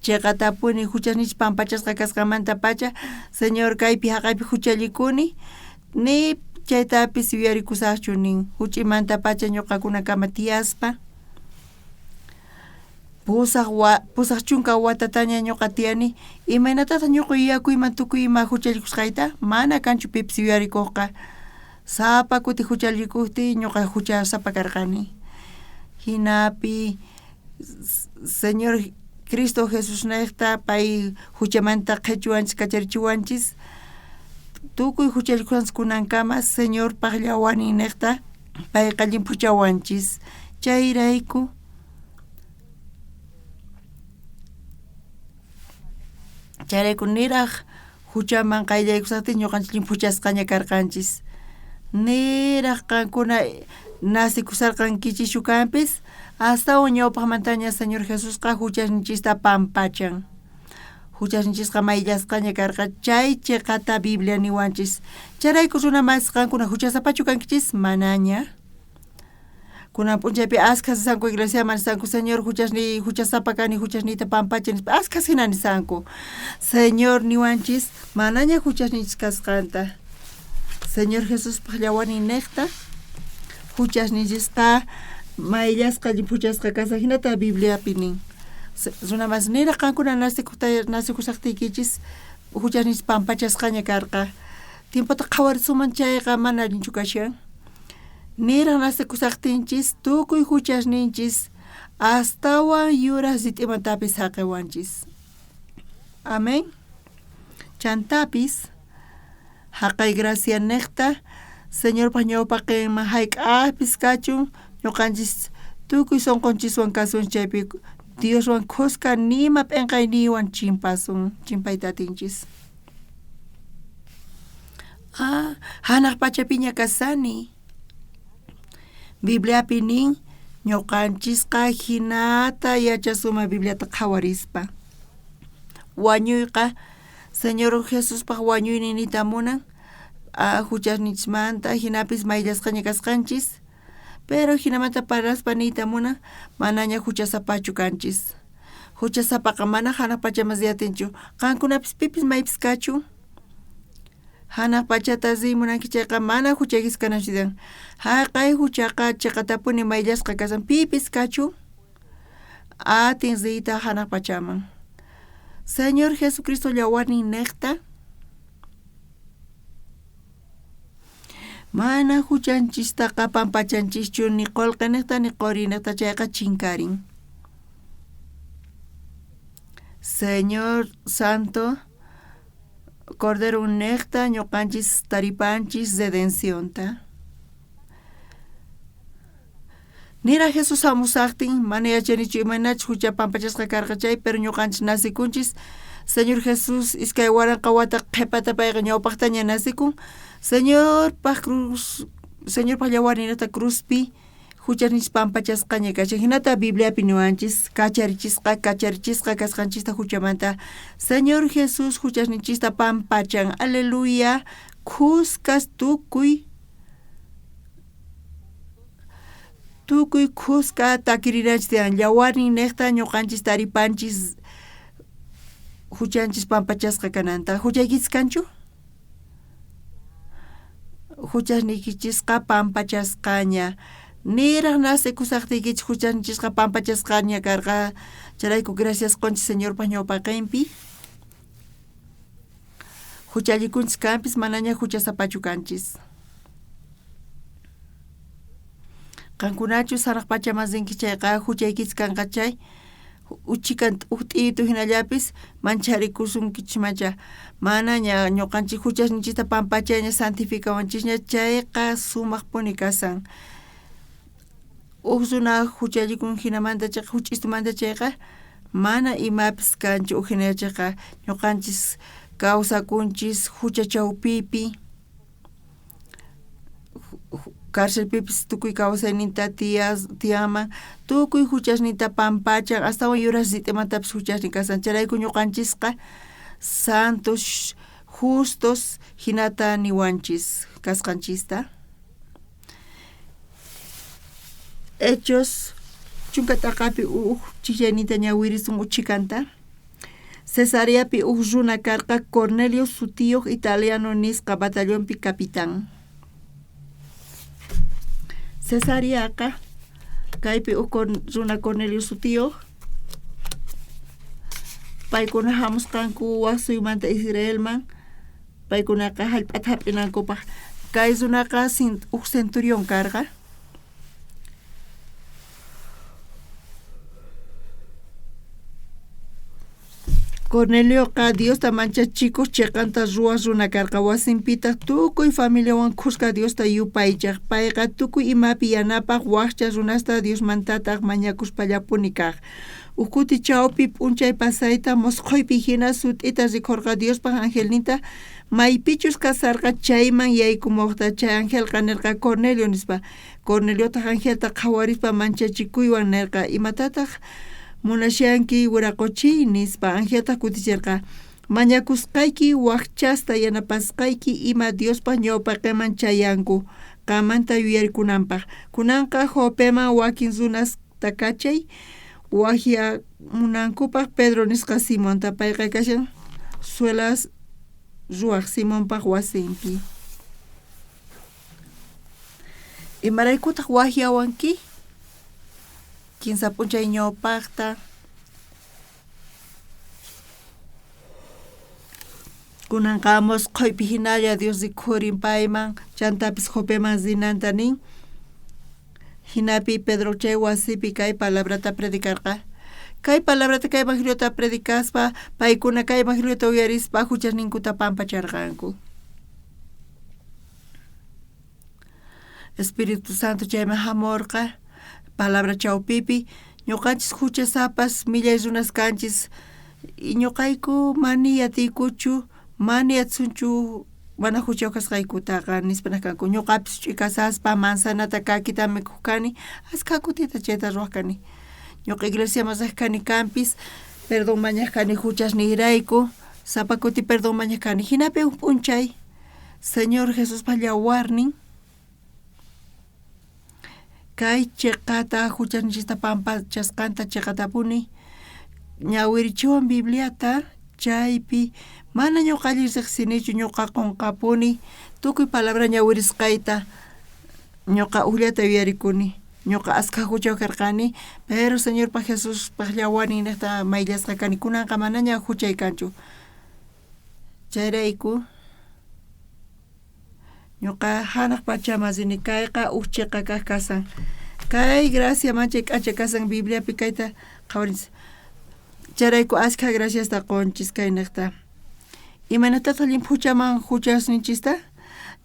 Cheqatapuni juchasninchis pampachasqa kasqanmantapacha, Señor kaypi jaqaypi juchallikuni, ni chaytapis yuyarikusajchu nin, juch'imantapacha ñoqakunakama tiyaspa. 80 watataña ñoqa tiyani, imaynatataq ñoqa yuyakuyman tukuy ima juchallikusqayta? Mana kanchu pipis yuyarikuqqa. Sapa kuti juchallikujtiy ñoqa juchasapa karqani. Jinapi Señor Cristo Jesusnejta pay juchamanta qhechuwanchis kacharichiwanchis, tukuy juchallikusqanchis kunankama Señorpaj llawarninnejta payqa llimphuchawanchis. Chayrayku chayrayku niraj juchaman qayllaykusajtin ñoqanchis llimphuchasqaña karqanchis. Niraj qankuna nacikusharqankichischu kanpis, astawan ñawpajmantaña Señor Jesusqa juchasninchista pampachan. Juchasninchisqa mayllasqaña karqa, chay cheqata Biblia niwanchis. Chayrayku runa masis qankuna juchasapachu kankichis? Manaña. Kunan p'unchaypi askhas risanku iglesiaman nisanku, Señor juchasniy, juchasapa kani, juchasniyta pampacha nispa, askhas jina nisanku. Señor niwanchis manaña juchasninchis kasqanta. Señor Jesuspaj llawarnin nejta juchasninchisqa mayllasqa llimphuchasqa kashan, jinata Bibliapi nin. Runa masis niraj qankuna nacikusajtiykichis juchasninchis pampachasqaña karqa. Tiempota qhawarisuman chayqa mana allinchu kashan. Niraj nacekusajtinchis tukuy juchasninchis astawan yuraj rit'imantapis saqewanchis. Amén. Chantapis jaqay gracia nejta Señorpaj ñawpaqenman jayk'ajpis kachun ñoqanchis tukuy sonqonchiswan kasun chaypi Dioswan khuska nima p'enqayniywan chimpasun, chimpayta atinchis. Ah, hanaq pachapiña kasani. Bibliapi nin, ñoqanchisqa jinata yachasunman Bibliata qhawarispa. Wañuyqa Señor Jesuspaq wañuynin niyta munan, juchasninchismanta jinapis mayllasqaña kasqanchis, pero jinamanta parlaspa niyta munan manaña juchasapachu kanchis. Juchasapaqa mana hanaq pachaman riy atinchu. Qankunapis pipis maypis kachun. Hanaq pachata riy munanki chayqa mana juchaykis kananchu tiyan. Jaqay juchaqa cheqatapuni mayllasqa kashan pipis kachun atin riyta hanaq pachaman. Señor Jesucristo llawarnin nejta mana juchanchistaqa pampachanchischu ni qolqe nejta ni qori nejta chayqa chinkarin. Señor Santo Cordero nejta ñoqanchis taripanchis redencionta. Niraj Jesús hamusajtin mana yachanichu imaynachus jucha pampachasqa karqa chay, pero ñoqanchis nacikunchis Señor Jesús 2000 wata qhepata payqa ñawpajtaña nacekun. Señorpaj cruz, Señorpaj yawarninta cruzpi juchasninchis pampachasqaña kashan. Jinata Bibliapi niwanchis, kacharichisqa, kacharichisqa kasqanchista juchamanta. Señor Jesús juchasninchista pampachan. Aleluya. Khuskas tukuy tukuy khuska takirinanchis tiyan. Yawarnin nejta ñuqanchis taripanchis juchanchis pampachasqa kananta. Juchaykichis kanchu? Juchasniykichisqa pampachasqaña. Niraj nacekusajtiykichis juchasninchisqa pampachasqaña karqa. Chayrayku gracias qonchis Señorpa ñawpaqenpi. Juchallikunchis kanpis manaña juchasapachu kanchis. Qankunachus janaj pachaman rinki chayqa juchaykichis kanqa chay uchikan uj t'iyitu jinallapis mancharikusunkichis manaña ñuqanchis juchasninchista pampachaña santificawanchisña chayqa sumajpuni kasan. Uj runa juchallikun jinamanta chayqa juch'istumanta chayqa mana imapis kanchu uj jina chayqa ñuqanchis kawsakunchis jucha chawpipi carcelpipis tukuy kawsayninta tiyanman tukuy juchasninta pampachan astawan yuras rit'imantapis juchasnin kasan chayrayku ñuqanchisqa santos justos jinata niwanchis kasqanchista. Hechos chunka t'aqapi uj chijchayninta ñawirisun uj chhikanta. Cesareapi uj runa karqa Cornelio sutiyoj italiano nisqa batallonpi capitán. Cesareaqa kaypi uj runa Cornelio sutiyoj paykuna jamusqanku waj suyumanta Israelman paykunaqa jallp'ata jap'inankupaj. Kay runaqa uj centurión karqa. Cornelioqa Diosta manchachikoj cheqanta ruwaj runa karqa, wasinpitaj tukuy familiawan khuska Diosta yupaychaj. Payqa tukuy imapi yanapaj wajcha runasta Diosmantataj mañakuspallapuni kaj. Uj kuti chawpi p'unchay pasayta mosqoypi jina sut'ita rikhorqa Diospaj angelninta maypichus kasharqa chayman yaykumojta. Chay angelqa nerqa, Cornelio, nispa. Corneliotaj angelta qhawarispa manchachikuywan nerqa, Imatataj munashanki wiraqochiy? nispa. Angeltaj kuticherqa, Mañakusqayki, wajchasta yanapasqayki ima Diospaj ñawpaqenman chayanku qanmanta yuyarikunanpaj. Kunanqa Jopeman wakin runasta kachay wajyamunankupaj Pedro nisqa Simonta, payqa kashan suelas ruwaj Simonpaj wasinpi. Imaraykutaj wajyawanki? Kinsa p'unchay ñawpajta kunanqa mosqoypi jinalla Dios rikhurin payman, chantapis Jopeman rinanta nin. Jinapi Pedro chay wasipi kay palabrata predicarqa. Kay palabrata, kay evangeliota predicaspa, paykuna kay evangeliota uyarispa juchasninkuta pampacharqanku. Espíritu Santo chayman jamorqa palabra chawpipi ñuqanchis juchasapas millay runas kanchis ñuqayku mani atiykuchu mani atisunchu mana juchayuq kasqaykutaqa nispa nej kanku ñuqapis ch'ikasaspa manzanata kakita mikhuq kani askha kutita chayta ruwaq kani ñuqa iglesiaman riq kani kanpis perdón mañaq kani juchasniyrayku sapa kuti perdón mañaq kani jinapi uj p'unchay Señor Jesuspa yawarnin kay cheqata juchasninchista pampachasqanta cheqatapuni ñawirichiwan Bibliata chaypi mana ñuqa allin riqsinichu ñuqa qunqapuni tukuy palabra ñawirisqayta ñuqa ujllata yuyarikuni ñuqa askha juchayuq karqani pero Señorpa Jesuspaq yawarnin niqta mayllasqa kani kunanqa manaña juchay kanchu Chayrayku ñuqa janaj pachaman rini kayqa uj cheqa kaj kasan. Kay gracia manchay k'acha kasan Bibliapi kayta qhawarinchis. Chayrayku askha graciasta qonchis kaynejta. Imaynatataj llimphuchaman juchasninchista?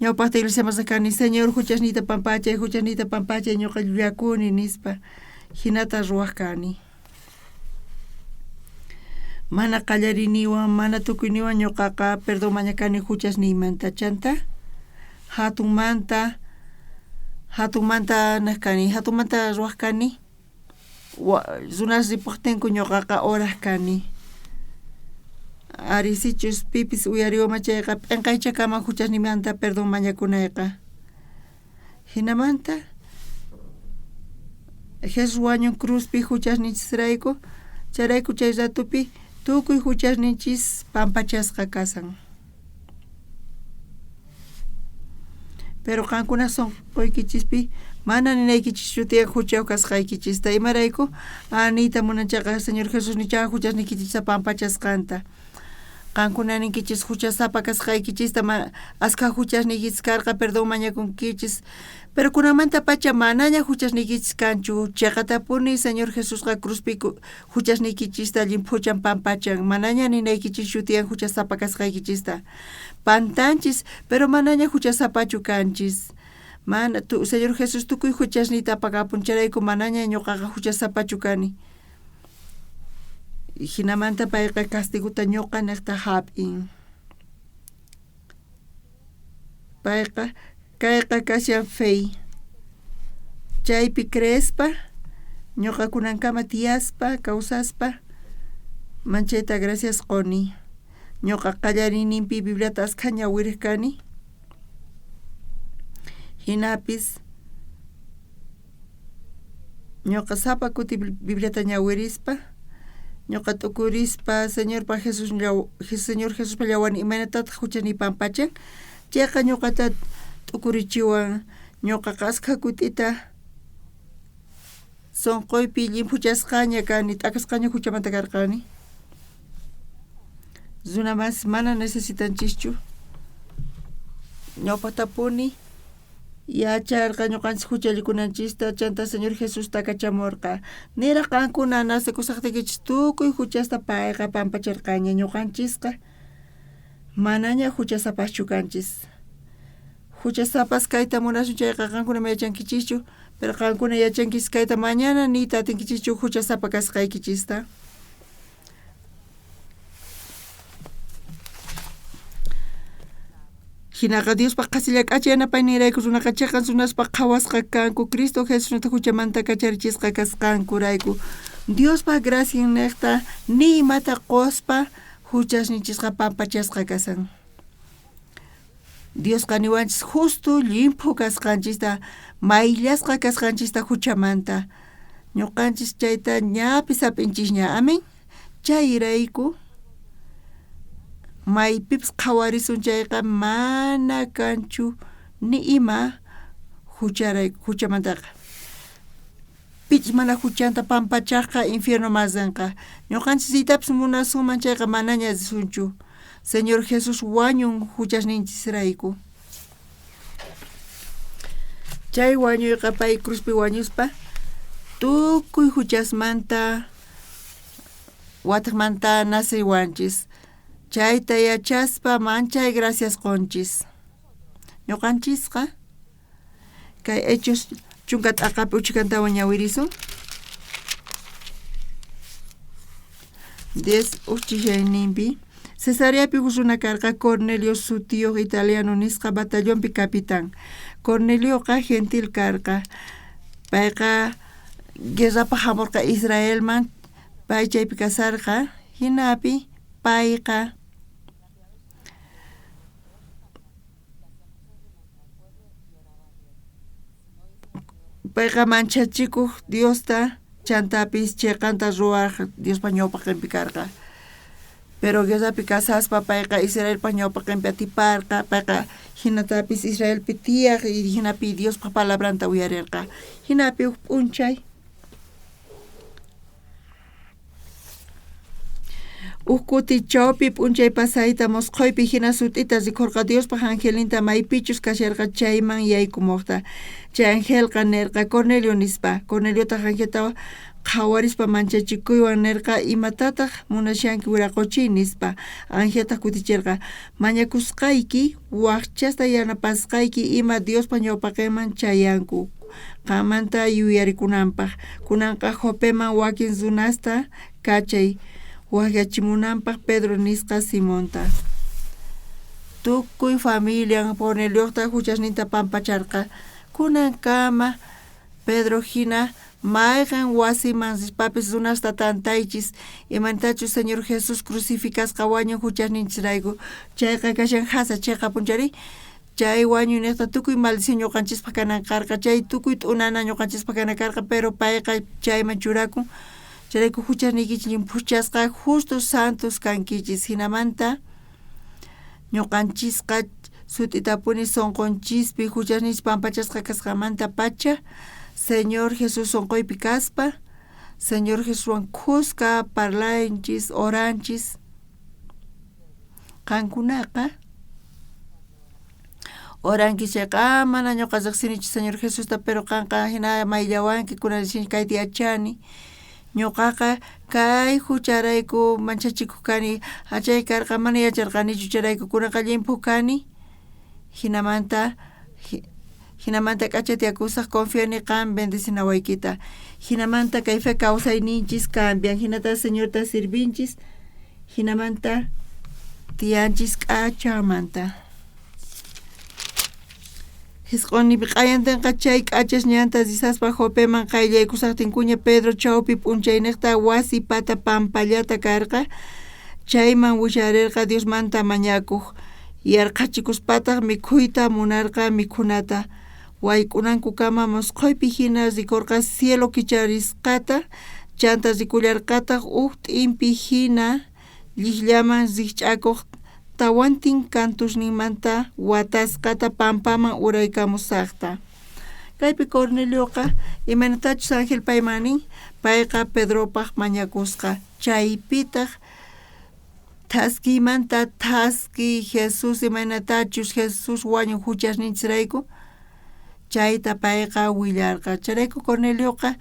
Ñawpajta iglesiaman riq kani, Señor juchasniyta pampachay, juchasniyta pampachay, ñuqa llullakuni nispa. Jinata ruwaj kani. Mana qallariyniwan, mana tukuyniwan ñuqaqa perdón mañakani huchasniymanta chanta hatunmanta hatunmanta nej kani hatunmanta ruwaj kani runas ripojtinku ñuqaqa oraj kani. Ari sichus pipis uyariwanman chayqa p'enqaychakaman huchasniymanta perdón mañakunayqa. Jinamanta Jesús wañun cruzpi huchasninchisrayku, chayrayku chay ratopi tukuy huchasninchis pampachasqa kasan. Pero qankuna sonqoykichispi mana ninaykichischu tiyan huchayuq kasqaykichista. Imarayku? Ah, niyta munanchayqa Señor Jesús nichaqa huchasniykichista pampachasqanta. Qankuna ninkichis huchasapa kasqaykichista askha huchasniykichis karqa perdón mañakunkichis. Pero kunanmantapacha manaña huchasniykichis kanchu. Cheqatapuni Señor Jesusqa cruzpi huchasniykichista llimphuchan pampachan. Manaña ninaykichischu tiyan huchasapa kasqaykichista. Pantanchis, pero manaña huchasapachu kanchis. Mana tu, Señor Jesús tukuy huchasniyta apakapun, chayrayku manaña ñuqaqa huchasapachu kani. Jinamanta payqa castigota ñuqa niqta hap'in. Payqa kayqa kashan fey. Chaypi creespa, ñuqa kunankama tiyaspa, kawsaspa, manchayta gracias quni. Ñuqa qallariyninpi Bibliata askha ñawiriq kani. Jinapis ñuqa sapa kuti Bibliata ñawirispa, ñuqa t'ukurispa Señorpa Jesús Señor Jesuspa llawarnin imaynatataq huchaniy pampachan, chayqa ñuqata t'ukurichiwan, ñuqaqa askha kutita sunquypi llimphuchasqaña kani, t'akasqaña huchamanta karqani. Runa masi mana necesitanchischu ñawpaqtapuni yacharqa ñuqanchis huchallikunanchista chanta Señor Jesusta kachamurqa. Niraq qankuna nacekusaqtiykichis tukuy huchasta payqa pampacharqaña ñuqanchisqa manaña huchasapaschu kanchis. Huchasapas kayta munasun chayqa qankuna mana yachankichischu, pero qankuna yachankichis kayta mañana niyta atinkichischu huchasapa kasqaykichista. Jinaqa Diospa qhasilla k'acha yanapayninrayku runaqa cheqan runaspa qhawasqa kanku Cristo Jesusnejta juchamanta kacharichisqa kasqankurayku. Diospa graciannejta ni imata qospa juchasninchisqa pampachasqa kashan. Diosqa niwanchis justo llimphu kasqanchista, mayllasqa kasqanchista juchamanta. Ñuqanchis chayta ñapis hap'inchisña. Amén. Chayrayku maypipis qhawarisun chayqa mana kanchu ni ima jucharayku juchamantaqa. Pichus mana juchanta pampachajqa infiernoman rinqa. Ñuqanchis riytapis munasunman chayqa manaña risunchu. Señor Jesús wañun juchasninchisrayku. Chay wañuyqa pay cruzpi wañuspa tukuy juchasmanta watejmanta nacewanchis. Chayta yachaspa manchay gracias qonchis. Ñuqanchisqa kay Hechos chunka t'aqapi uchkantawan ñawirisun. 10 uchishayninpi Cesareapi uj runa karqa Cornelio sutiyoj italiano nisqa batallonpi capitán. Cornelioqa gentil karqa. Payqa guerrapaj jamorqa Israelman, pay chaypi kasarqa. Jinapi payqa Payqa manchachikoj Diosta, chantapis cheqanta ruwaj Diospa ñawpaqenpi karqa. Pero guerrapi kasaspa payqa Israelpa ñawpaqenpi atiparqa, payqa jinatapis Israelpi tiyaj y jinapi Diospa palabranta uyarerqa. Jinapi uj p'unchay Uj kuti chaupi p'unchay pasayta mosqoypi jina sut'ita rikhorqa Diospaj angelninta maypichus kasharqa chayman yaykumojta. Chay angelqa nerqa, Cornelio, nispa. Corneliotaj angelta qhawarispa manchachikuywan nerqa, Imatataj munashanki wiraqochiy? nispa. Angeltaj kuticherqa, Mañakusqayki, wajchasta yanapasqayki ima Diospa ñawpaqenman chayanku qanmanta yuyarikunanpaj. Kunanqa Jopeman wakin runasta kachay. wajyachimunanpaj Pedro nisqa Simonta. Tukuy familian Corneliojta juchasninta pampacharqa. Kunankama Pedro jina mayqen wasiman rispapis runasta tantaychis, imaynatachus Señor Jesús crucificasqa wañun juchasninchisrayku. Chayqa kashan jasa cheqapunchari. Chay wañuynejta tukuy maldición ñuqanchispaj kanan karqa, chay tukuy t'unana ñuqanchispaj kanan karqa, pero payqa chayman churakun. Chayrayku juchasniykichis llimphuchasqa justos santos kankichis. Jinamanta ñuqanchisqa sut'itapuni sonqonchispi juchasninchis pampachasqa kasqamantapacha Señor Jesús sonqoypi kaspa, Señor Jesuswan khuska parlanchis, oranchis. Qankunaqa oranki chayqa, ah, mana ñuqa riqsinichu Señor Jesusta, pero qanqa jina mayllawanki, kunan kayta yachani. Ñuqaqa kay jucharayku manchachikuq kani, chay karqa mana yacharqanichu, chayrayku kunanqa llimphu kani. Jinamanta jinamanta k'acha tiyakusaj, confiani qan bendecinawaykita. Jinamanta kay fe kawsayninchis cambian, jinata Señorta sirvinchis, jinamanta tiyanchis k'achamanta. Jisq'onnipi q'ayantenqa chay k'achas ñanta risaspa Jopeman qayllaykusajtinkuña Pedro chawpi p'unchaynejta wasi pata pampallata karqa, chayman willarerqa Diosmanta mañakoj. Yarqhachikuspataj mikhuyta munarqa mikhunata. Wayk'unankukama mosqoypi jina rikorqa cielo kicharisqata, chanta rikullarqataj uj t'impi jina llijllaman rijch'akoj tawantin kantusninmanta watasqata pampaman uraykamusajta. Kaypi Cornelioqa imaynatachus ángel payman nin, payqa Pedropaj mañakusqa. Chaypitaj thaskiymanta thaski Jesús imaynatachus Jesús wañun juchasninchisrayku, chayta payqa willarqa. Chayrayku Cornelioqa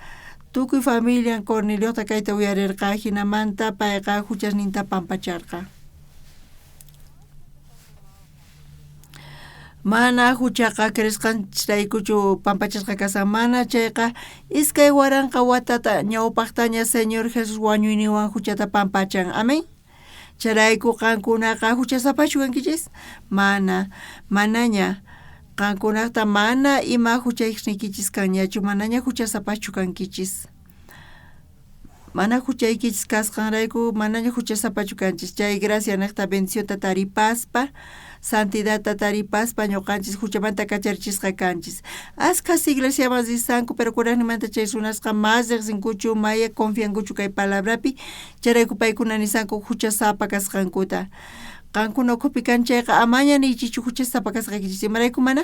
tukuy familian Corneliota kayta uyarerqa, jinamanta payqa juchasninta pampacharqa. Mana juchaqa creesqanchisraykuchu pampachasqa kashan, mana chayqa 2000 watata ñawpajtaña Señor Jesús wañuyninwan juchata pampachan. Amén. Chayrayku qankunaqa juchasapachu kankichis? Mana, manaña. Qankunajta mana ima juchaykichis kanñachu, manaña juchasapachu kankichis. Mana juchaykichis kasqanrayku manaña juchasapachu kanchis. Chay gracia nejta bendicionta taripaspa, santidadta taripaspa ñuqanchis juchamanta kacharichisqa kanchis. Askhas iglesiaman risanku, pero kurajninmanta chay runasqa mas riqsinkuchu, maya confiankuchu kay palabrapi, chayrayku paykuna nisanku juchasapa kasqankuta. Qankuna ukhupi kan chayqa amaña niychischu juchasapa kasqaykichis. Imarayku mana?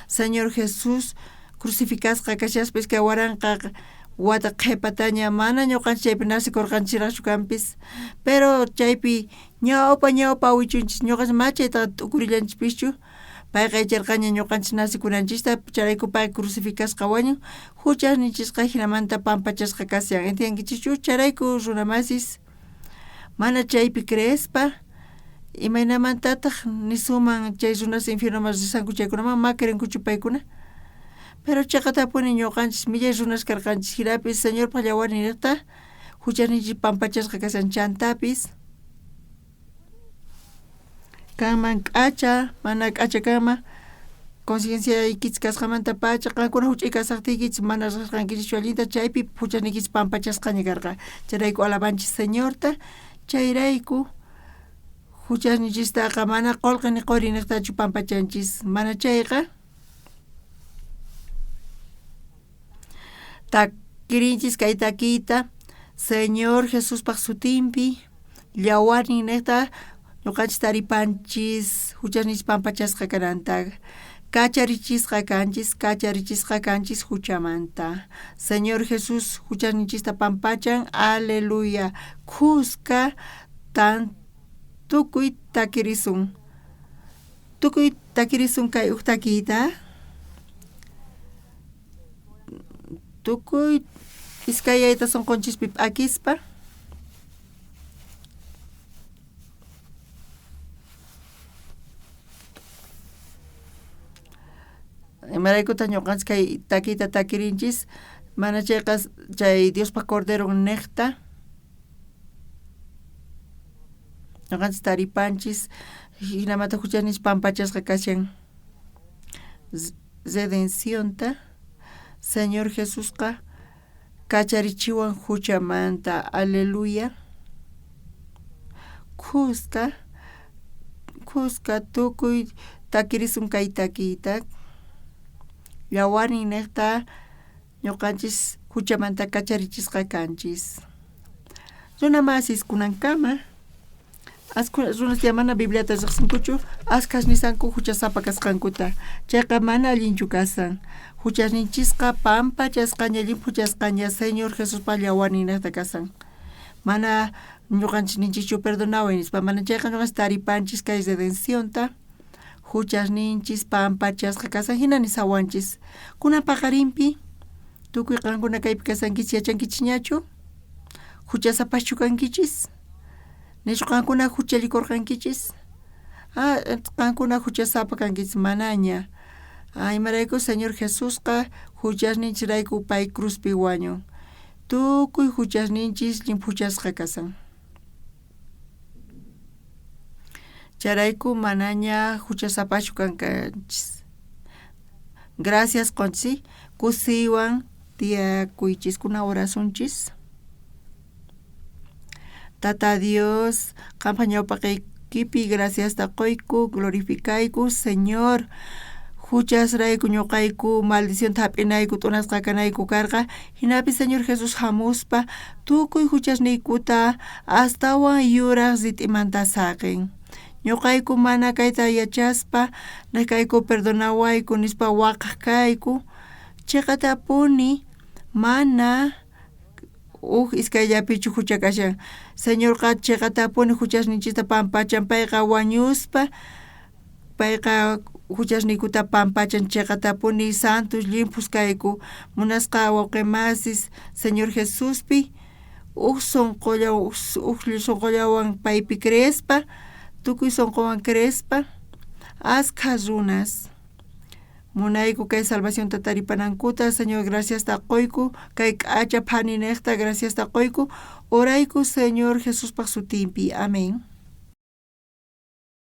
Señor Jesús crucificasqa kashaspa 2000 wata qhepataña mana ñuqanchis chaypi nacekurqanchiraqchu kanpis, pero chaypi ñawpa ñawpa awichunchis ñuqanchis ma chaytaqa t'ukurillanchikpischu, payqa yacharqaña ñuqanchis nacekunanchista, chayrayku pay crucificasqa wañun, juchasninchisqa jinamanta pampachasqa kashan, entiendenkichischu? Chayrayku runamasis mana chaypi creespa imaynamantataq nisuman chay runas infiernoman risanku chaykunaman ma creenkuchu paykuna. Pero cheqatapuni ñuqanchis millay runas karqanchis, jinapis Señorpaj yawarninejta juchasninchis pampachasqa kashan, chantapis kanman k'acha, mana k'acha kanman concienciaykichis kasqamantapacha qankuna juch'uy kasajtiykichis mana riqsirqankichischu allinta, chaypi juchasniykichis pampachasqaña karqa. Chayrayku alabanchis Señorta, chayrayku juchasninchistaqa mana qolqe ni qori niqtachu pampachanchis, mana chayqa takirinchis kay takiyta Señor Jesuspaj sutinpi yawarnin nejta ñuqanchis taripanchis juchasninchis pampachasqa kananta, kacharichisqa kanchis, kacharichisqa kanchis juchamanta. Señor Jesús juchasninchista pampachan, aleluya. Khuska tan tukuy takirisun. Tukuy takirisun kay uj takiyta. Tukuy iskayayta sonqonchispi p'akispa. Imaraykutaq ñuqanchis kay takiyta takirinchis? Mana chayqa chay Diospaq Corderon niqta. Ñoqanchis taripanchis jinamanta juchasninchis pampachasqa kashan redencionta Señor Jesusqa kacharichiwan juchamanta aleluya khuska khuska tukuy takirisun kay takiyta yawarnin nejta ñoqanchis juchamanta kacharichisqa kanchis. Runa masis kunankama askha runas ya mana Bibliata riqsinkuchu askhas nisanku juchasapa kasqankuta chayqa mana allinchu kasan juchasninchisqa pampachasqaña llimphuchasqaña Señor Jesuspa yawarninnejta kasan mana ñuqanchis ninchischu perdonaway nispa mana chayqa ñuqanchis taripanchis kay redencionta juchasninchis pampachasqa kasan jina nisawanchis kunan paqarinpi tukuy qankuna kaypi kasankichis yachankichisñachu juchasapaschu kankichis nichu qankuna juchallikorqankichis ah qankuna juchasapa kankichis manaña ah imarayku Señor Jesusqa juchasninchisrayku pay cruzpi wañun tukuy juchasninchis llimphuchasqa kasan chayrayku manaña juchasapachu kankanchis gracias qonchis kusiywan tiyakuychis kunan orasunchis Tata Dios qanpa ñawpaqeykipi graciasta qoyku glorificayku Señor juchasrayku ñoqayku maldicionta jap'inayku t'unasqa kanayku karqa jinapi Señor Jesús jamuspa tukuy juchasniykuta astawan yuraj rit'imanta saqen ñoqayku mana kayta yachaspa nej kayku perdonawayku nispa waqaj kayku cheqatapuni mana uj iskayllapichu jucha kashan Señorqa cheqatapuni juchasninchista pampachan payqa wañuspa payqa juchasniykuta pampachan cheqatapuni santos llimphus kayku munasqa wawqe masis Señor Jesuspi uj sonqolla uj sonqollawan paypi creespa tukuy sonqowan creespa askha runas munayku kay salvacionta taripanankuta Señor graciasta qoyku kay k'acha phaninejta graciasta qoyku orayku Señor Jesuspaj sutinpi amén.